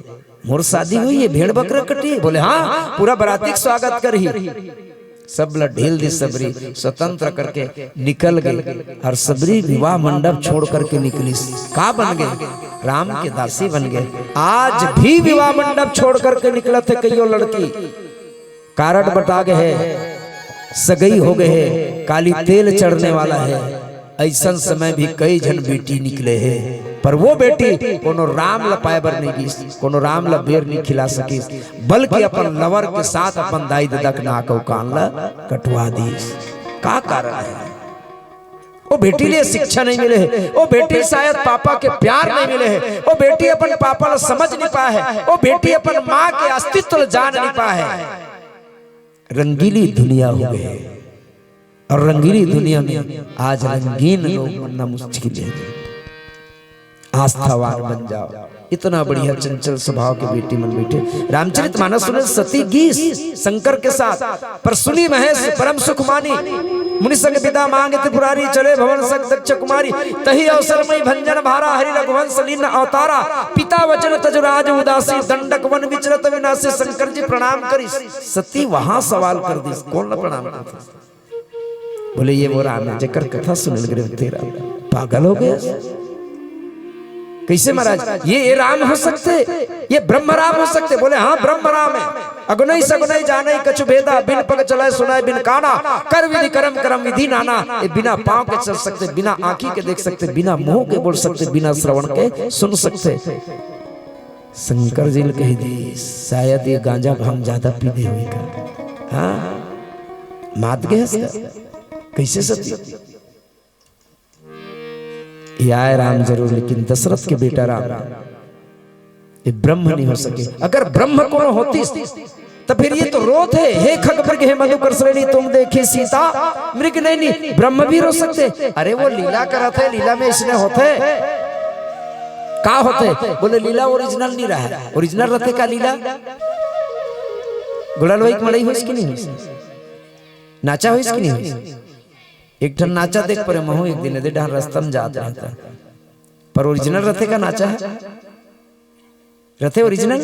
मोर शादी होही, भेड़ बकरा कटही? बोले, "हाँ, पूरा बराती के स्वागत करही।" सब ला ढील दिस, सबरी स्वतंत्र करके निकल गे। और सबरी विवाह मंडप छोड़ करके निकलिस, का बन गे? राम के दासी बन गे। आज भी विवाह मंडप छोड़ करके निकलत हे कइयो लड़की, कारड बटा गे हे, सगई हो गे हे, काली तेल चढ़ने वाला हे। अइसन समय भी कई झन बेटी निकले हे, पर वो बेटी कोनो राम ल पाए बर नहीं गिस, कोनो राम ल बेर नहीं खिला सकिस, बल्कि अपन lover के साथ अपन दाई ददा के नाक अउ कान ल कटवा दिस। का कारण हे? वो बेटी ले शिक्षा नहीं मिले हे, वो बेटी शायद पापा के प्यार नहीं मिले हे, वो बेटी अपन पापा ल समझ नहीं पाए हे, वो बेटी अपन माँ के अस्तित्व ल जान नहीं पाए हे। रंगीली दुनिया हो गए हे। और रंगीली दुनिया में आज रंगीन लोग बनना मुश्किल हे। आस्थावान बन जाओ। इतना बढ़िया चंचल स्वभाव के बेटी मन बइठे। रामचरित मानस सुने सती गीस शंकर के साथ, पर सुनी महेश परम सुख मानी। मुनि संग बिदा मांगि त्रिपुरारी, चले भवन संग दक्ष कुमारी। तही अवसर मई भंजन भारा, हरि रघुवंश लीन अवतारा। पिता वचन तजु राज उदासी, दंडक वन विचरत विनासी। शंकर जी प्रणाम करिस, सती वहां सवाल कर दिस, कोन ला प्रणाम करत हस? बोले, ये वो राम है जेकर कथा सुने लग रहे हो तेरा, पागल हो गया? कैसे महाराज, ये, ये राम हो सकते, ये ब्रह्म राम हो सकते? बोले, हाँ, ब्रह्म राम है। अगुनई सगुनई जानई कछु भेदा, बिन पग चलय सुनय बिन काना, कर विधि करम करम विधि नाना। ये बिना पाँव के चल सकते, बिना आँखी के देख सकते, बिना मुंह के बोल सकते, बिना श्रवण के सुन सकते। शंकर जी ल कहि दी, शायद ये गांजा भांग ज्यादा पी दे हुई का। हाँ, मात गए इसका। कैसे सती? ये आय राम जरूर, लेकिन दशरथ के बेटा राम, ये ब्रह्म नहीं हो सके। अगर ब्रह्म कोनो होतिस, तो फिर ये तो रोत है, "हे खग मृग, हे मधुकर श्रेणी, तुम देखी सीता मृग नैनी।" ब्रह्म भी रो सकते। अरे, वो लीला करत है, लीला में इसने होते, का होते? बोले, लीला ओरिजिनल नहीं रहा है। ओरिजिनल रहते का लीला? गुड़लवई के मड़ई होइस कि नहीं होइस? नाचा होइस कि नहीं होइस? एक ठन नाचा देख परे, महू एक दिन एदे डहर रस्ता में जात रहता, पर ओरिजिनल रहते का नाचा है? रहते ओरिजिनल?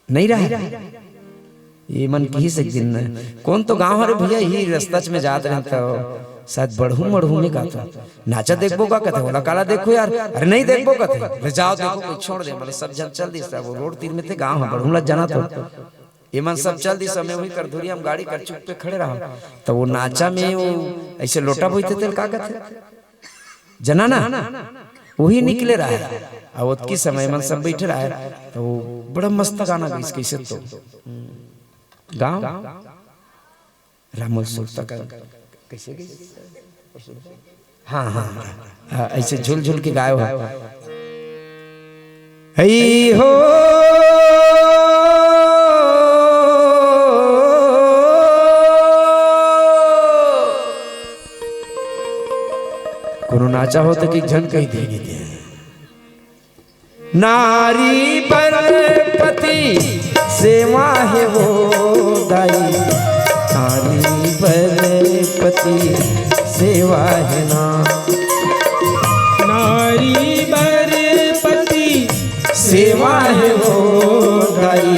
नहीं रहा। ये मन किहिस एक दिन न, कोन तो गांव हरे भैया, ही रस्ता में जात रहता हो, शायद बढ़ू मढ़ू में कहता, नाचा देखबो का कहते, बोला, काला देखो यार, अरे नहीं देखबो कहते, ले जाओ देखो, कोई छोड़ दे, मतलब सब जन चल दिस, वो रोड तीर में थे, गांव है, बढ़ू लग जाना तो। ये मन सब चल दिस, समय वही कर धुरी हम गाड़ी कर चुप पे खड़े रहा, तो वो नाचा में वो ऐसे लोटा बोलते थे, का कहते? जना ना, वही निकले रहा है। अब ओतकी समय मन सब बैठे रहा है, तो वो बड़ा मस्त गाना गाइस, कैसे तो गाँव रामोल सुरता का, कैसे गाइस? हाँ, हाँ, हाँ, हाँ, ऐसे झुल झुल के गायो है। हई हो। कोनो नाचा हो तो कि झन कही दे नहीं दे। नारी बर पति सेवा हे वो दाई, नारी बर पति सेवा हे ना। नारी बर पति सेवा हे वो दाई,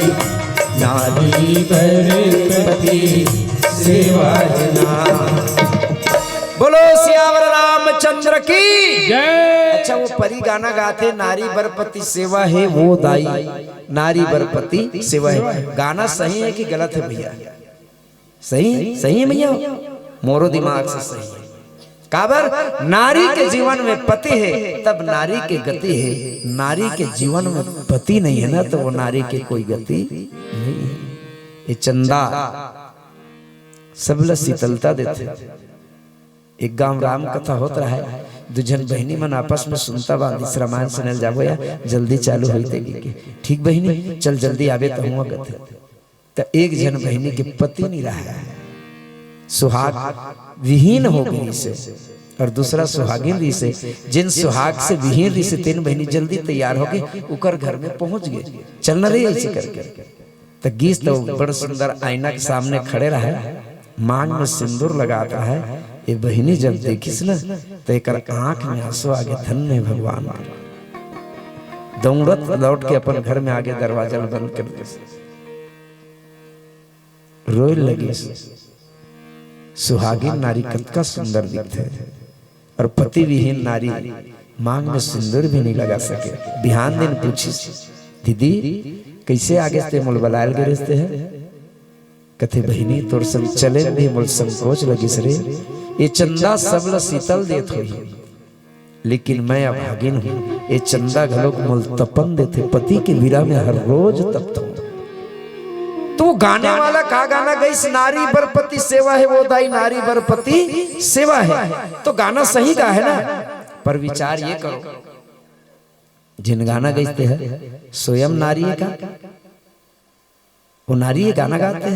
नारी बर पति सेवा हे ना। बोलो सियावर रामचंद्र की जय। अच्छा, वो परी गाना गाथे, नारी बर पति सेवा हे वो दाई, नारी बर पति सेवा हे। गाना सही है कि गलत है भैया? सही, सही है भैया, मोरो दिमाग से सही है। काबर? नारी के जीवन में पति हे, तब नारी के गति हे। नारी के जीवन में पति नहीं है ना, तो वो नारी के कोई गति नहीं है। ये चंदा सबला शीतलता देथे। एक गांव राम कथा होत रहा है, दू झन बहिनी मन आपस में सुनता बांधिस, रामायण सुनल जाबो या, जल्दी चालू होई ते के। ठीक बहिनी, चल जल्दी आबे त हुआ कथे। त एक झन बहिनी के पति नहीं रहा है, सुहाग विहीन हो गई से, और दूसरा सुहागिन रही से। जिन सुहाग से विहीन रही से, तेन बहिनी जल्दी तैयार हो गई, उकर घर में पहुंच गए, चलना रही ऐसे करके। त गीस तो बड़ सुंदर आईना के सामने खड़े रहे, मांग में सिंदूर लगात रहे। ये बहिनी जब देखिस न, त एकर आंख में आंसू आगे, धन्य भगवान। दौड़त लौट के अपन घर में आगे दरवाजा ल बंद कर दिस, रोए लगिस। सुहागिन नारी कतका सुंदर दिखथे। और पति विहीन नारी मांग में सिंदूर भी नहीं लगा सके। बिहान दिन पूछिस, "दीदी, कैसे आगे ते मोल बलायल गे रेस ते है?" कथे, "बहिनी, तोर संग चले में भी मोल संकोच लगिस रे। ये चंदा सबला शीतल देत होही, लेकिन मैं अभागिन हूँ। ये चंदा घलोक मोल तपन देथे, पति के बिना में हर रोज तपथों।" तो वो गाने वाला का गाना गाइस, "नारी बर पति सेवा हे वो दाई, नारी बर पति सेवा हे।" तो गाना सही गा है ना, पर विचार ये करो, जिन गाना गाइस ते है, स्वयं नारी है का? वो नारी ये गाना गाथे,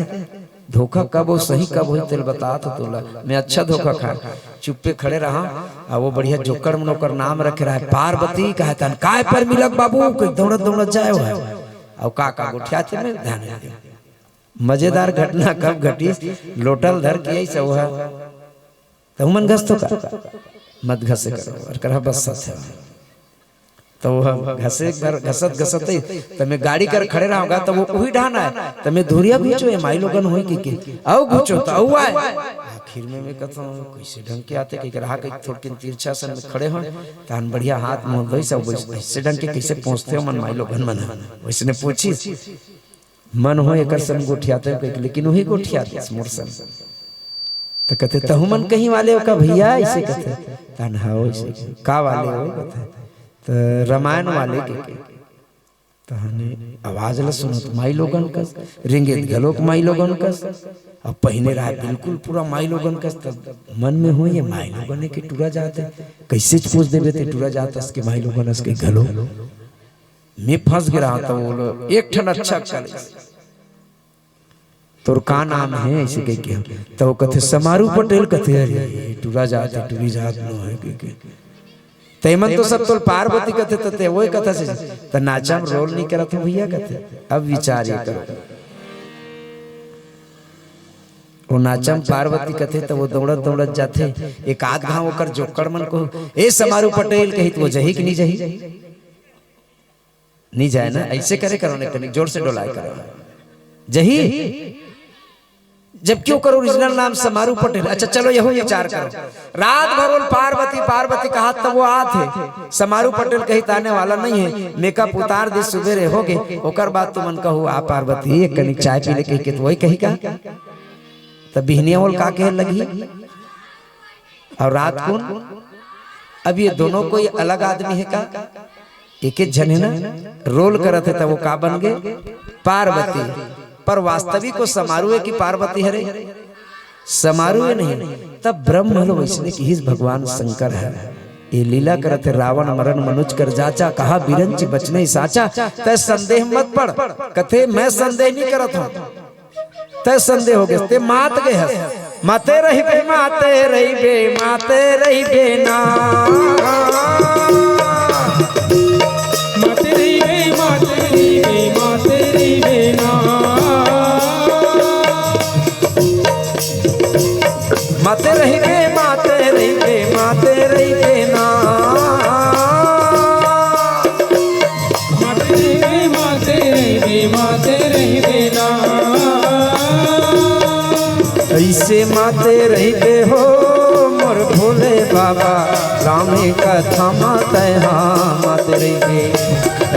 धोखा कब हो, सही कब हो, तेल बतात हो तोला। मैं अच्छा धोखा खा, चुप्पे खड़े रहा, आ वो बढ़िया जोकर मन ओकर नाम रखे रहा है, पार्वती कहे तन, "काय पर मिलक बाबू?" कोई दौड़त दौड़त जाए हुआ है, और का का गोठिया थे, मैं ध्यान नहीं दे। मजेदार घटना कब घटिस, लोटा ल धर के अइस ओहा, त उमन घसथो का, मत घसे करो, अउ करा बस सत हे। त वो घसे कर घसत घसत ही, त मैं गाड़ी कर खड़े रहूंगा, त वो उही ढान आय, त मैं धुरिया घुचो, ये माईलोगन होई कहिके, अउ घुचो, त अउ आय। आखिर में मैं कहता हूँ, कैसे ढंग के आते, कहिके रहा कहिके थोड़किन तिरछा सन में खड़े हों, तहन बढ़िया हाथ मुंह धोई, सब वैसे, ऐसे ढंग के कैसे पहुंचते हो मन माईलोगन मन, वैसने पूछिस। मन हो एकर संग गोठियाते हो कहिके, लेकिन उही गोठियाते मोर संग। त कथे, "तहु मन कहीं वाले हो का भैया?" ऐसे कथे। तहन, "हाँ, वैसे।" "का वाले हो?" कथे। "त रामायण वाले," कहिके। तहने आवाज ल सुनत माईलोगन कस, रेंगेत घलोक माईलोगन कस, अब पहिने रहा बिल्कुल पूरा माईलोगन कस, तब मन में हो, "ये माईलोगन के टुरा जात हे, कैसे पूछ देबे ते टुरा जात अस के माईलोगन अस के घलो।" मैं फंस गे रहा, त वो एक ठन अच्छा कले, "तोर का नाम हे?" ऐसे कहिके। त वो कथे, "समारू पटेल।" कथे, "अरे, टुरा जात हे, टुरी जात नो हे," कहिके। "तेमन तो सब तोल पार्वती कथे, त ते वो कथा से।" "त नाचा म रोल नहीं करत हो भैया," कथे। अब विचार ये करो, वो नाचा म पार्वती कथे, त वो दौड़त दौड़त जाथे, एक आध घाव ओकर जोकड़ मन को, "ए समारू पटेल," कही, त वो जही कि नहीं जही? नहीं जाय ना, ऐसे करे करो, नहीं कनी जोर से डोलाय करो। जही, जबकि ओकर ओरिजिनल नाम समारू पटेल। अच्छा, चलो, यहू विचार करो। रात भर ओल पार्वती, पार्वती कहा, तब वो आत हे। समारू पटेल कही, त आने वाला नहीं हे, मेकअप उतार दे, सुबेरे हो गे, ओकर बाद तुमन कहू, "आ पार्वती, एक कनिक चाय पी ले," कहिके, त वही कही का? त बिहनिया ओल का कहे लगही? अउ रात कुन? अब ये दोनों कोई अलग आदमी हे का? एक एक झन हे ना, रोल करत हे, त वो का बन गे? पार्वती। पर वास्तविक वो समारू हे कि पार्वती हरे? समारू हे नहीं। तब ब्रह्म हलो वैसने किहिस भगवान शंकर हे, ये लीला करत हे, "रावण मरन मनुज कर जाचा, कहा बिरंच बचने साचा।" तै संदेह मत पड़, कथे, "मैं संदेह नहीं करत हूँ।" तै संदेह हो गे, ते मात गे हस। माते रहिबे, माते रहिबे, माते रहिबे ना। माते रहिबे, माते रहिबे, माते रहिबे ना। माते रहिबे, माते रहिबे, माते रहिबे ना। माते रहिबे, माते रहिबे, माते रहिबे ना। ऐसे माते रहिबे हो मोर भोले बाबा, रामे कथा मा तैहा माते रहिबे।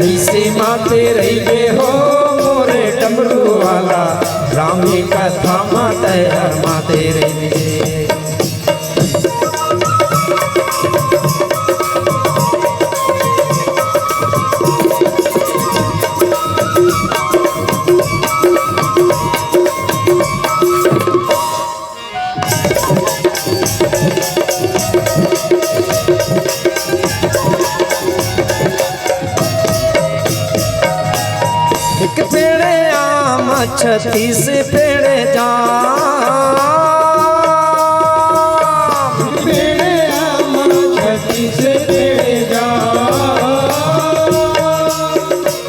ऐसे माते रहिबे हो मोरे डमरू वाला, रामे कथा मा तैहा माते रहिबे। एक पेड़ आम, छत्तीस पेड़ जाम। पेड़ आम, छत्तीस पेड़ जाम।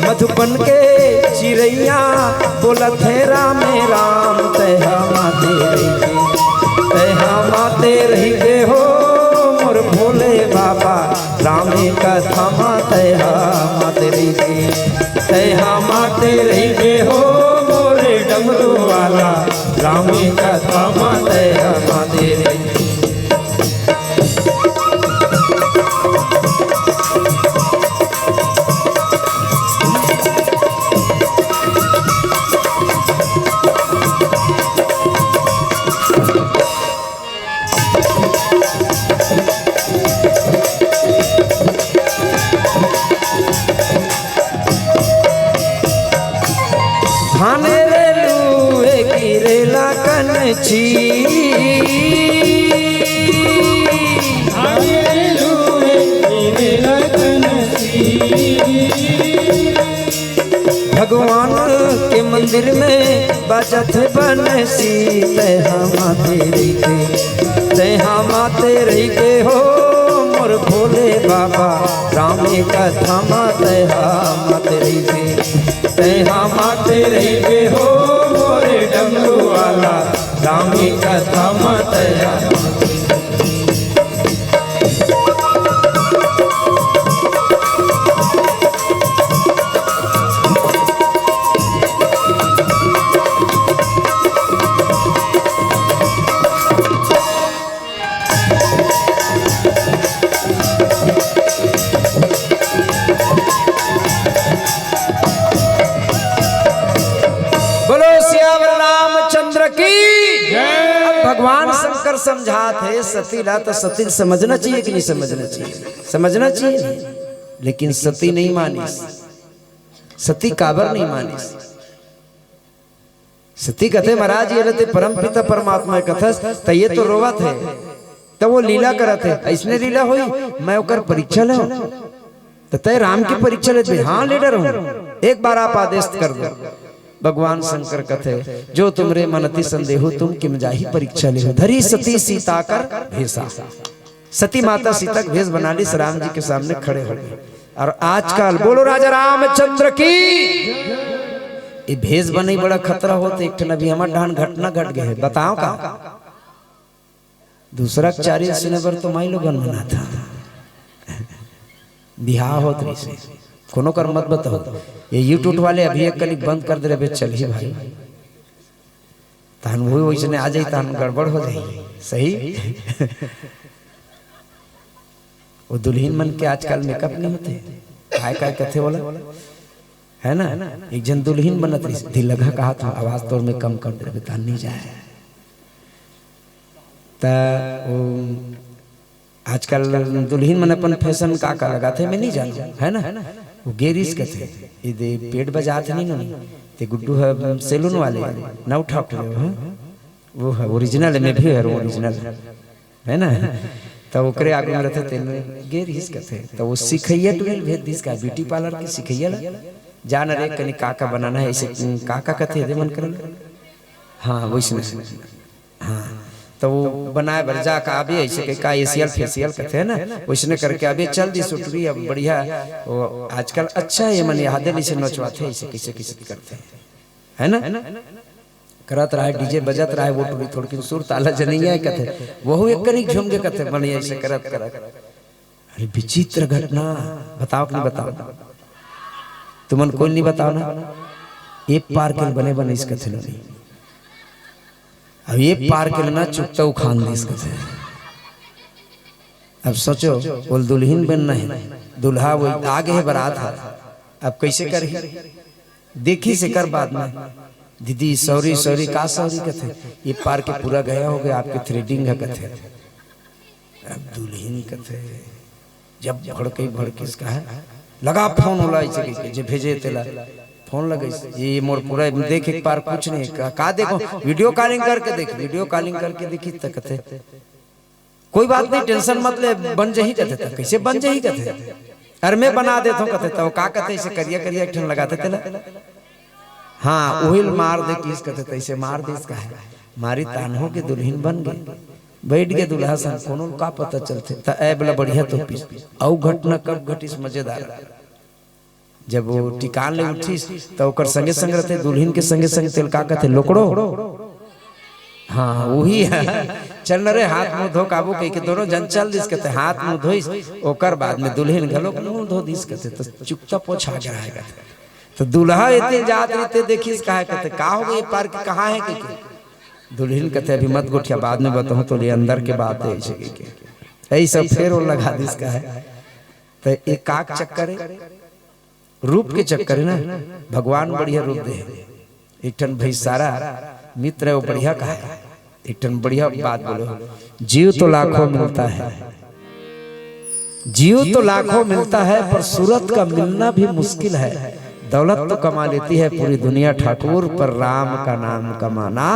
मधुबन के चिरैया बोलत हे, "रामे राम, तैहा माते रहिबे, तैहा माते रहिबे हो मोर भोले बाबा, रामे कथा मा तैहा माते रहिबे, तैहा माते रहिबे हो मोरे डमरू वाला, रामे कथा मा तैहा माते रहिबे।" धाने रे लुए गिरेला कनची। धाने रे लुए गिरेला कनची। भगवान के मंदिर में बाजत बंसी, तैहा माते रहिबे, तैहा माते रहिबे हो मोर भोले बाबा, रामे कथा मा तैहा माते रहिबे, तैहा माते रहिबे हो मोरे भगवान शंकर समझात हे सती ला, त सती समझना चाहिए कि नहीं समझना चाहिए? समझना चाहिए। लेकिन सती नहीं मानिस। सती काबर नहीं मानिस? सती कथे, "महाराज, ये ले ते परमपिता परमात्मा कथस, त ये तो रोवत हे, त वो लीला करत हे, अइसने लीला होई, मैं ओकर परीक्षा लेहूं?" त तय राम की परीक्षा लेते, हाँ, ले डरहूं, एक बार आप आदेश कर दो। भगवान शंकर कथे, "जो तुमरे मन अति संदेहु, तुम किम जाहि परीक्षा लेहु।" धरी सती सीता कर भेसा। सती माता सीता के भेस बना लिस, राम जी के सामने खड़े हो गए। और आजकल बोलो राजा रामचंद्र की, ये भेस बने बड़ा खतरा होत। एक ठन अभी हमर डहान घटना घट गए हे, बताओ का? दूसरा के चारी सुने बर तो माई लोगन मनाथे, बिहाव होत रहिसे, कोनो कर मत बताओ। ये YouTube वाले अभी एक कनिक बंद कर दे रहे, चल ही भाई, तहन वो वइसने आ जाई, तहन गड़बड़ हो जाई। सही। वो दुल्हिन मन के आजकल मेकअप नहीं होते, काय काय कथे बोला, है ना? एक झन दुल्हिन बनत रहिस, दिलघा कहा था, आवाज तोर में कम कर दे, तहन नहीं जाए। त वो आजकल दुल्हिन मन अपन फैशन का का लगाथे, मैं नहीं जानूं, है ना? वो गे रिहिस कथे, "ए दे पेट बजात नहीं नो, ते गुड्डू ह सैलून वाले, ना उठा उठा, हाँ?" वो ह ओरिजिनल हे, मैं भी हरंव ओरिजिनल, है ना? त ओकरे आगू में रहिथे, तेन गे रिहिस कथे, त वो सिखइया टुरी ल भेज दिस का, ब्यूटी पार्लर के सिखइया ला, "जा न रे, कनी का का बनाना हे, अइसे का का कथे दे मन करन।" हाँ, वइसने। हाँ, त वो बनाए बर जा का आबे, अइसे कहि का एशियल फेशियल कथे ना, वइसने करके आबे, चल दिस ओ टुरी। अब बढ़िया, वो आजकल अच्छा हे, मन याद नहीं से नचवाथे, अइसे कइसे कइसे करथे, है ना? करत रहे, DJ बजत रहे, वो टुरी थोड़किन सुर ताला जनइया हे कथे, वहू एक कनिक झूम गे कथे, मन अइसे करत करत। अरे विचित्र घटना, बताओ कि नहीं बताओ? तुमन कोई नहीं बताओ ना। ए पार के बने बने इस कथे नहीं। अब ए पार के ना चुकता उखान दे इस कथे। अब सोचो, बोल दुल्हिन बनना हे, दूल्हा वो आगे हे, बारात हे, अब कइसे करही? देखिस एकर बाद में, "दीदी, sorry, sorry।" "का sorry?" कथे, "ए पार के पूरा गया होगे, आपके threading हे," कथे। अब दुल्हिन कथे, जब भड़कई भड़किस कहे, लगा फोन ओला, अइसे कहिके, जे भेजे तेला फोन लगइस, "ये मोर पूरा देख, एक पार कुछ नहीं, का, का देखो, video calling करके देख।" Video calling करके देखिस त कथे, "कोई बात नहीं, tension मत ले, बन जही," कथे। "त कइसे बन जही?" कथे। "अरे मैं बना देत हंव," कथे। त वो का कथे, अइसे करिया करिया एक ठन लगाथे तेला, हाँ, उहिल मार दे किस कथे, तइसे मार दिस कहे। मारी तानहो के दुल्हिन बन गे, बइठ गे दूल्हा संग, कोनो ल का पता चलथे। त ए बला बढ़िया तो पीस। अउ घटना कब घटिस मजेदार, जब वो टिकान ले उठिस, त ओकर संगे संग रहिथे, दुल्हिन के संगे संग तेला का कथे, लोकड़ो। हाँ, उही हे। "चल न रे, हाथ मुंह धो के आबो," कहिके दोनों झन चल दिस कथे, हाथ मुंह धोइस, ओकर बाद में दुल्हिन घलोक मुंह धो दिस कथे, त चुकता पोछा गे रहे कथे। त दूल्हा एती जात रहिथे, देखिस कहे कथे, "का होगे ए पार के, कहाँ हे?" कहिके। दुल्हिन कथे, "अभी मत गोठिया, बाद में बताहूं तोला, अंदर के बात हे," अइसे कहिके। अइसे फेर वो लगा दिस कहे। त ए का के चक्कर हे? रूप के चक्कर हे ना, भगवान बढ़िया रूप दे हे। एक ठन भई सारा मित्र हे, वो बढ़िया कहे, एक ठन बढ़िया बात बोले, "जीव तो लाखों मिलता है, जीव तो लाखों मिलता है, पर सूरत का मिलना भी मुश्किल है। दौलत तो कमा लेती है पूरी दुनिया ठाकुर, पर राम का नाम कमाना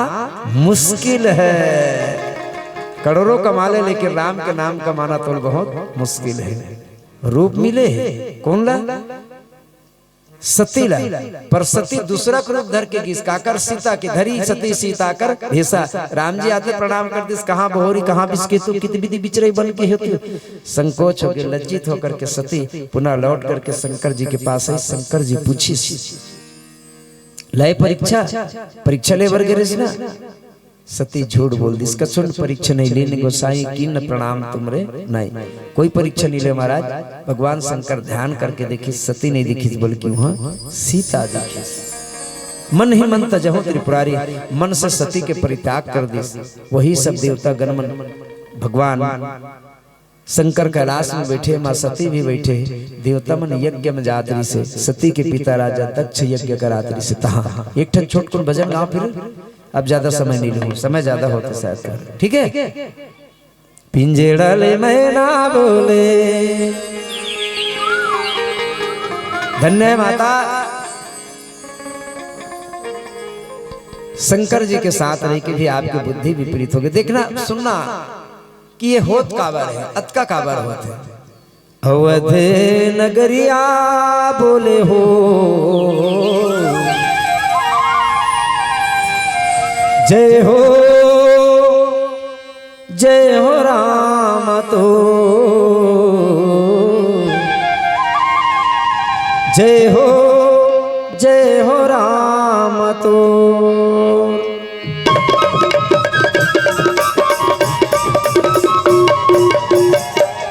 मुश्किल है।" करोड़ों कमा ले, लेकिन राम के नाम कमाना तो बहुत मुश्किल है। रूप मिले हे, कोन ला? सती ला। पर सती दूसरा के रूप धर के गिस, काकर? सीता के। धरी सती सीता कर भेसा। राम जी आथे, प्रणाम कर दिस, "कहाँ बहोरी, कहाँ बिसके तू, कित बिधि बिचरई बन के हे तू?" संकोच होके, लज्जित होकर के सती पुनः लौट करके शंकर जी के पास आई। शंकर जी पूछिस, "लय परीक्षा, परीक्षा ले बर गे रहिस ना?" सती झूठ बोल दिस, "कछुन परीक्षा नहीं लेने गोसाई, कीन प्रणाम तुमरे नहीं।" कोई परीक्षा नहीं ले महाराज। भगवान शंकर ध्यान करके देखिस, सती नहीं दिखिस, बल्कि वहां सीता दिखिस। मन ही मन तजहु त्रिपुरारी, मन से सती के परित्याग कर दिस। वही सब देवता गण मन भगवान शंकर कैलाश में बैठे, माँ सती भी बैठे, देवता मन यज्ञ में जात रहिसे, सती के पिता राजा दक्ष यज्ञ करात रहिसे। तहाँ एक ठन छोटकुन भजन गाओ फिर। अब ज्यादा समय नहीं लूँ, समय ज्यादा होता शायद कर, ठीक है। पिंजड़ा ले मैना बोले। धन्य माता, शंकर जी के साथ रह के भी आपकी बुद्धि विपरीत होगी। देखना, सुनना कि ये होत काबर है, अतका काबर होत है। अवध नगरिया बोले हो, जय हो, जय हो राम तो, जय हो, जय हो राम तो।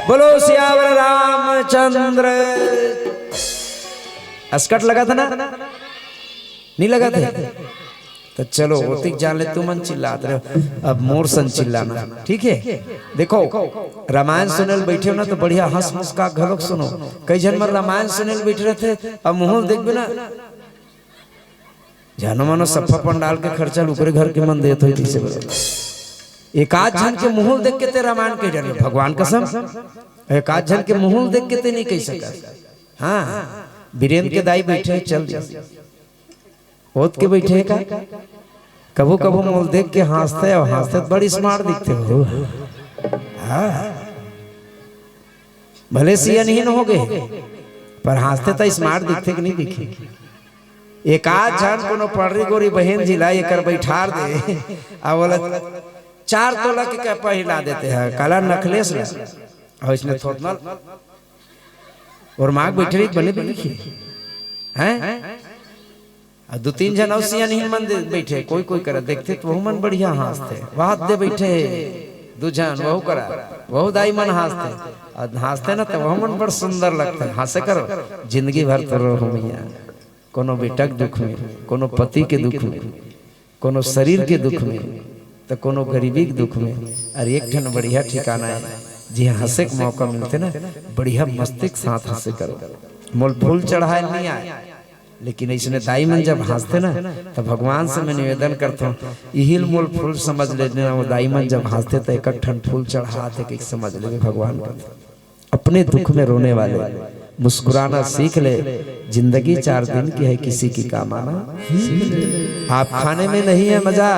बोलो सियावर रामचंद्र। असकट लगा था ना, नहीं लगा था? तो चलो, ओतिक जान ले, तुमन चिल्लात रहे हो, अब मोर सन चिल्लाना, ठीक है? देखो, रामायण सुने ल बैठे हो ना, तो बढ़िया हंस मुस्का घलोक सुनो। कई झन मन रामायण सुने ल बैठे रहते, अब मुंह देखबे ना, जानो मानो सफा पंडाल के खर्चा ल ओकरे घर के मन देत होई, तइसे बोले। एक आध झन के मुंह देख के ते रामायण कह डरे, भगवान कसम, एक आध झन के मुंह देख के ते नहीं कह सकत। हाँ, बीरेंद्र के दाई बैठे हैं, चल दिया। ओत के बैठे हैं का? कभू कभू मोल देख के हंसते हो, हंसते तो बड़ी स्मार्ट दिखते हो। हाँ, भले सियानहीन हो गए, पर हंसते तो स्मार्ट दिखते कि नहीं दिखे? एक आध झन कोनो पड़री गोरी बहन जी ला एकर बैठार दे, आ बोला, "चार तोला के कपा हिला देते हैं, काला नखलेस ला।" और इसने थोतमल और माँ बैठे रही बने भी लिखी हैं। आ दो तीन झन और सियानहीन मन दे बैठे, कोई कोई करा, देखते तो वहू मन बढ़िया हंसते, वहां दे बैठे दो झन, वहू करा, वहू दाई मन हंसते, और हंसते ना तो वहू मन बड़ सुंदर लगते। हंसे करो, जिंदगी भर तो रहो मैया, कोनो बेटा के दुख में, कोनो पति के दुख में, कोनो शरीर के दुख में, तो कोनो गरीबी के दुख में। अरे एक ठन बढ़िया ठिकाना है, जिहाँ हंसे के मौका मिलते ना, बढ़िया मस्ती के साथ हंसे करो। मोल फूल चढ़ाए नहीं आए, लेकिन इसने दाई मन जब हंसते ना, तो भगवान से मैं निवेदन करता हूँ, इहिल मोल फूल समझ लेना। वो दाई मन जब हंसते तो एक एक ठन फूल चढ़ाते, एक समझ ले भगवान का। अपने दुख में रोने वाले, मुस्कुराना सीख ले, जिंदगी चार दिन की है, किसी की काम आना। आप खाने में नहीं है मजा,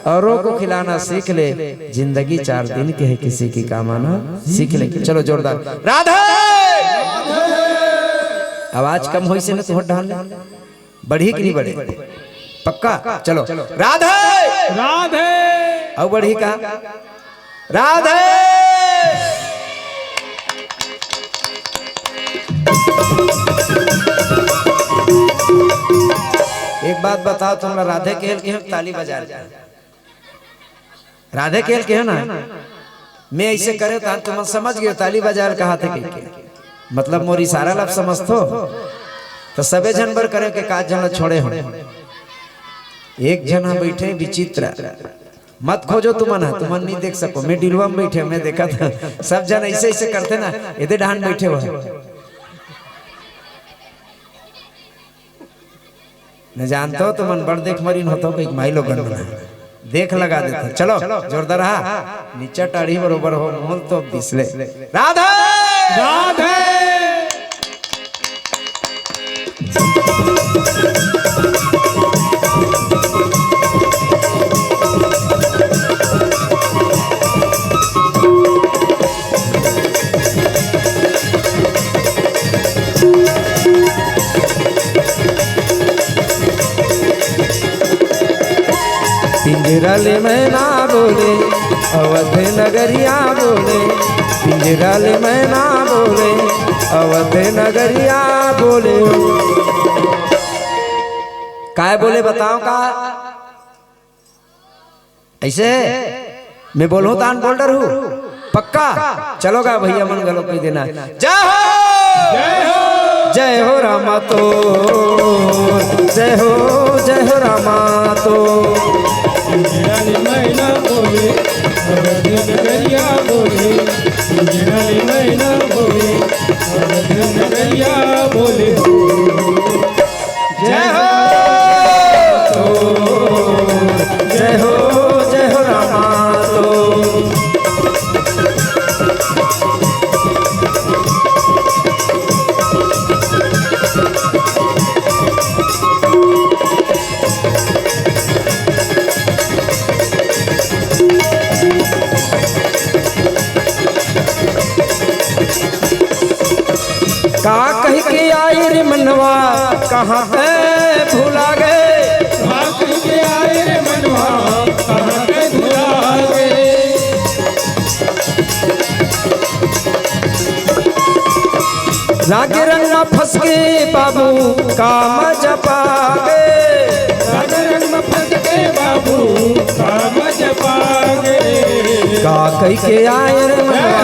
औरों को खिलाना सीख ले, जिंदगी चार दिन की है, किसी की काम आना सीख ले। चलो जोरदार राधे। आवाज कम होई से ना, तो ढाल ले। बढ़ी कि नहीं बढ़े? पक्का? चलो। राधे। राधे। अब बढ़ी का? राधे। एक बात बताओ, तुम लोग राधे खेल के हो, ताली बजा ले। राधे खेल के हो ना, मैं ऐसे करे तो तुम समझ गए, ताली बजा ले कहा थे के। मतलब मोर इशारा लब समझ तो, तो सबे झन बर करे के काज झन छोड़े हो। एक झन हा बैठे विचित्र, मत खोजो तुमन हा, तुमन नहीं देख सको। मैं डिलवा में बैठे, मैं देखा था सब झन ऐसे ऐसे करते ना, एदे डहान बैठे हुआ। न जानता हो तुमन बड़ देख मरीन होता हो, कहीं माई लोगन बना देख लगा देता। चलो जोरदार हा, नीचा टाढ़ी बरोबर हो, मोल तो बिसले। राधा। राधे। पिंजरा ले मैना बोले, अवध नगरिया बोले। पिंजरा ले मैना बोले, अवध नगरिया बोले। काय बोले बताओ का? ऐसे मैं बोलूं तान बोल डरू। पक्का? चलो गा भैया मन गलो कह देना। जय हो। जय हो। जय हो रामा तो। जय हो, जय हो रामा तो। मैना बोले, अवध नगरिया बोले। मैना बोले, अवध नगरिया बोले। जय हो। जय कहाँ तैं भुला गे? भाग के आए रे मनवा, कहाँ तैं भुला गे? राग रंग म फंस के बाबू, का मजा पागे? राग रंग म फंस के बाबू, का मजा पागे? का कहि के आए रे मनवा,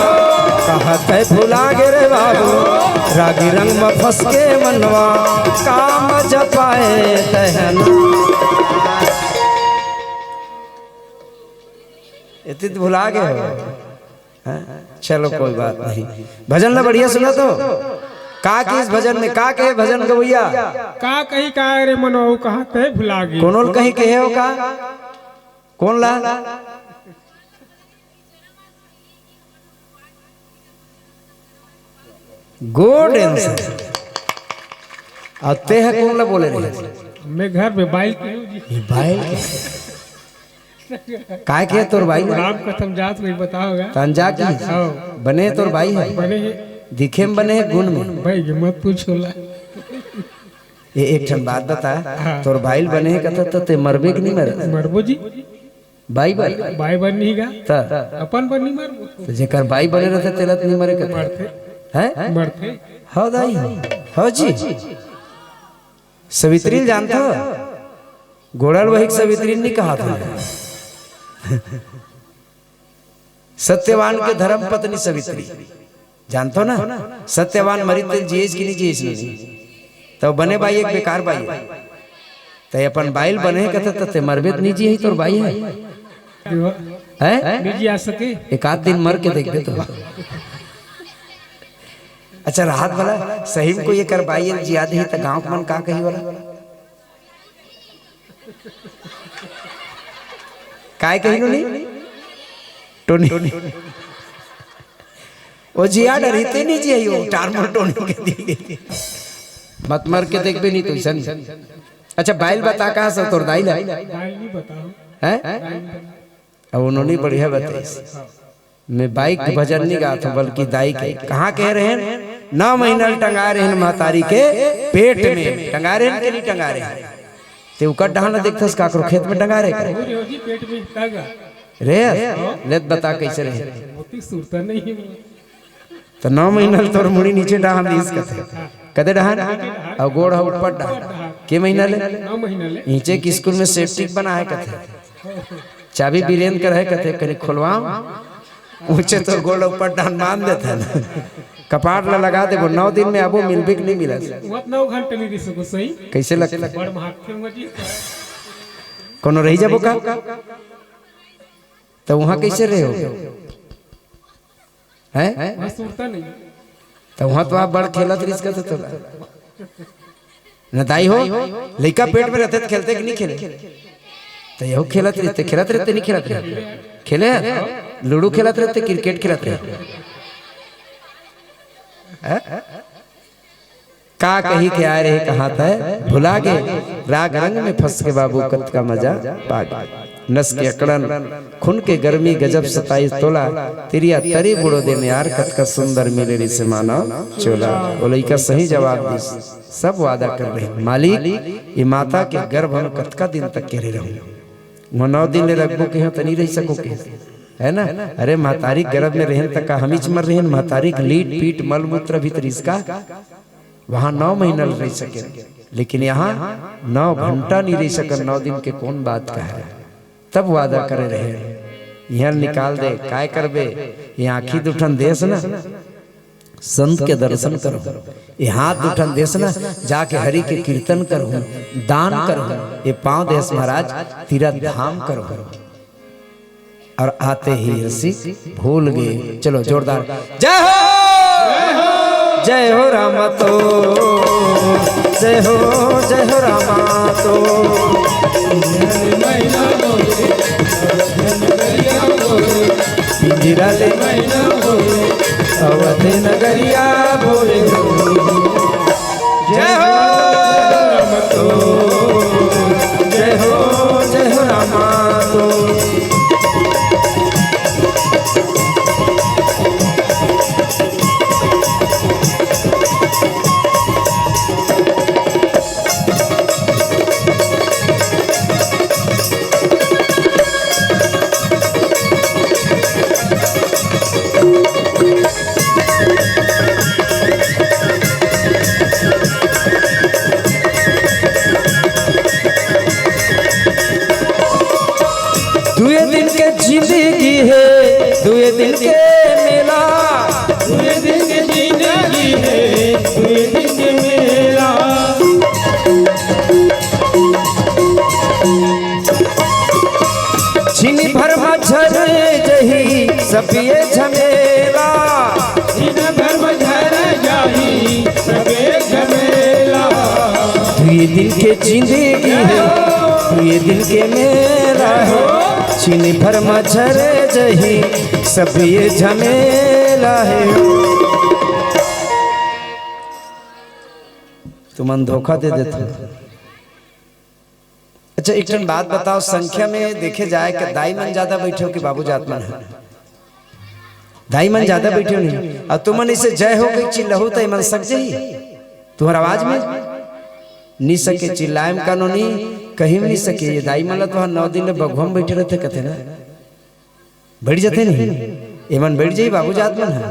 कहाँ तैं भुला गे रे बाबू? रागी रंग म फंस के मनवा, का मजा पाए तैं ह ना। एती त भुला गे हो। हाँ? चलो, कोई बात नहीं। भजन ला बढ़िया सुना तो। का किहिस भजन में, का कहे भजन गवैया? का कहि का रे मनवा, कहाँ तैं भुला गे? कोनो ल कहीं कहे हो का? कोन ला? गुड आंसर। अउ तें ह कोन ला बोले रहे? मैं घर में बाइल के हूँ जी। ये बाइल के? काय के तोर बाइल? राम कसम जात नहीं बताओगा। तन जा की? हाँ। बने तोर बाई हे? बने हे। दिखे में बने हे, गुण में? भाई, ये मत पूछो ला। ये एक ठन बात बता, हाँ। तोर बाइल बने हे कथा त तें मरबे कि नहीं मर? मरबो जी। बाई बर? बाई बर नहीं गा। त? अपन बर नहीं मरबो। त जेकर बाई बने रहथे, तेला त नहीं मरे कथे। मरथे। हैं? मरथे। हो दाई, हो जी। सवित्री ल जानथो? गोड़ल वही सवित्री नहीं कहा था। सत्यवान के धर्म पत्नी सवित्री। जानथो ना? सत्यवान मरिस तेला जियेस कि नहीं जियेस नहीं? त बने बाई एक बेकार बाई हे। त अपन बाइल बने कथे त तें मरबे त नहीं जियही, तोर बाई हे। हैं? नहीं जिया सके। एक आध दिन मर के देखबे तो। अच्छा, राहत वाला सही में कोई एकर बाई ल जिया देही त गांव के मन का कही वाला? काय कही नोनी? टोनी। ओ जिया डरही ते नहीं जिया, ओ टार मोर टोनी के दी। मत मर के देखबे नहीं तो ऐसा नहीं। अच्छा, बाइल बता कहाँ से तोर दाई ला? दाई नहीं बताओ। हैं? दाई नहीं बताओ। अब उन्होंने बढ़िया बताई। मैं बाई के भजन नहीं गात हूँ, बल्कि दाई के। कहाँ कहे रहेन? नौ महीना ल टंगा रहेन महतारी के पेट में। टंगा रहेन कि नहीं टंगा रहेन? तें उकर डहान देखथस, काकरो खेत में टंगा रहे का? हो जी, हो जी, पेट में टंगा। रे, ले त बता कैसे रहे? मोती सुरता नहीं है। त नौ महीना ल तोर मुड़ी नीचे डहान दिस कथे। कते डहान? अउ गोड़ ह ऊपर डहान। के महीना ले? नौ महीना ले। नीचे के स्कूल में सेप्टिक बना हे कथे। चाबी बीरेन कर हे कथे, कनी खोलवाओ। ऊंचे तो गोड़ ऊपर डान बांध देथे ना। कपाट ला लगा देबो, नौ दिन में आबो, मिलबे कि नहीं मिलस? वत नौ घंटे नहीं रह सको सही। कैसे लगता है? बड़ महाख्य हुआ जी। कोनो रही जाबो का? त उहाँ कैसे रहे हो? हैं? वहाँ सुरता नहीं। त उहाँ तो आप बड़ खेलत रिस करते तो। न दाई हो, लइका पेट में रहते त खेलते कि नहीं खेले? त यहू खेलत रहते, खेलत रहते, नहीं खेलत रहते? खेले हैं? लूडो खेलत रहते, क्रिकेट खेलत रहते। हैं? का कही के आए रहे, कहाँ तैं भुला गे। राग रंग में फंस के बाबू, कतका मजा पा गे। नस के अकड़न, खून के गर्मी गजब सताइस तोला, तिरिया तरी बुड़ो दे में यार, कतका सुंदर मिले रिसे मानव चोला। वो लइका सही जवाब दिस। सब वादा कर रहे, मालिक, ये माता के गर्भ में कतका दिन तक के रहे रहूं? वो नौ दिन ले रखबो के हो, त नहीं रह सको के, है ना? अरे, महतारी गर्भ में रहेन त का हमीच मर रहेन? महतारी के लीट पीट मल मूत्र भी त रिसका, वहां नौ महीना ले रह सके, लेकिन यहाँ नौ घंटा नहीं रह सकन। नौ दिन के कौन बात कहे? तब वादा करे रहे, यहाँ निकाल दे, काय करबे? ये आँखी दुठन देस ना, संत के दर्शन करहूं। ये हाथ दुठन देस ना, जाके हरि के कीर्तन करहूं, दान करहूं। ये पांव देस महाराज, तीरथ धाम करहूं। और आते ही रसिक भूल गए। चलो जोरदार जय हो, जय हो राम तो, जय हो, जय हो राम तो। पिंजरा ले मैना बोले, अवध नगरिया बोले। जय हो राम तो, जय हो, जय हो राम तो। दिन के मेला, दुए दिन के जिंदगी हे, दुए दिन के मेला। छिन भर म झर जही सब ये झमेला। छिन भर म झर जाही सबे झमेला। दुए दिन के जिंदगी हे, दुए दिन के मेला हे। छिन भर म झर जही सब ये झमेला हे। तुमन धोखा दे देथो। अच्छा, एक ठन बात बताओ, संख्या में देखे जाए कि दाई मन ज्यादा बैठे हो कि बाबू जात मन ह? दाई मन ज्यादा बैठे हो नहीं? अउ तुमन इसे जय हो के चिल्लाहू त एमन सक जही? तुहर आवाज में नी सके, चिल्लाए म कानो नी, कहीं म नी सके। ये दाई मन ला तो नौ दिन ले बघवा म बैठे रहते कथे ना, बैठ जाते नहीं। एमन बैठ जाई बाबू जात मन ह,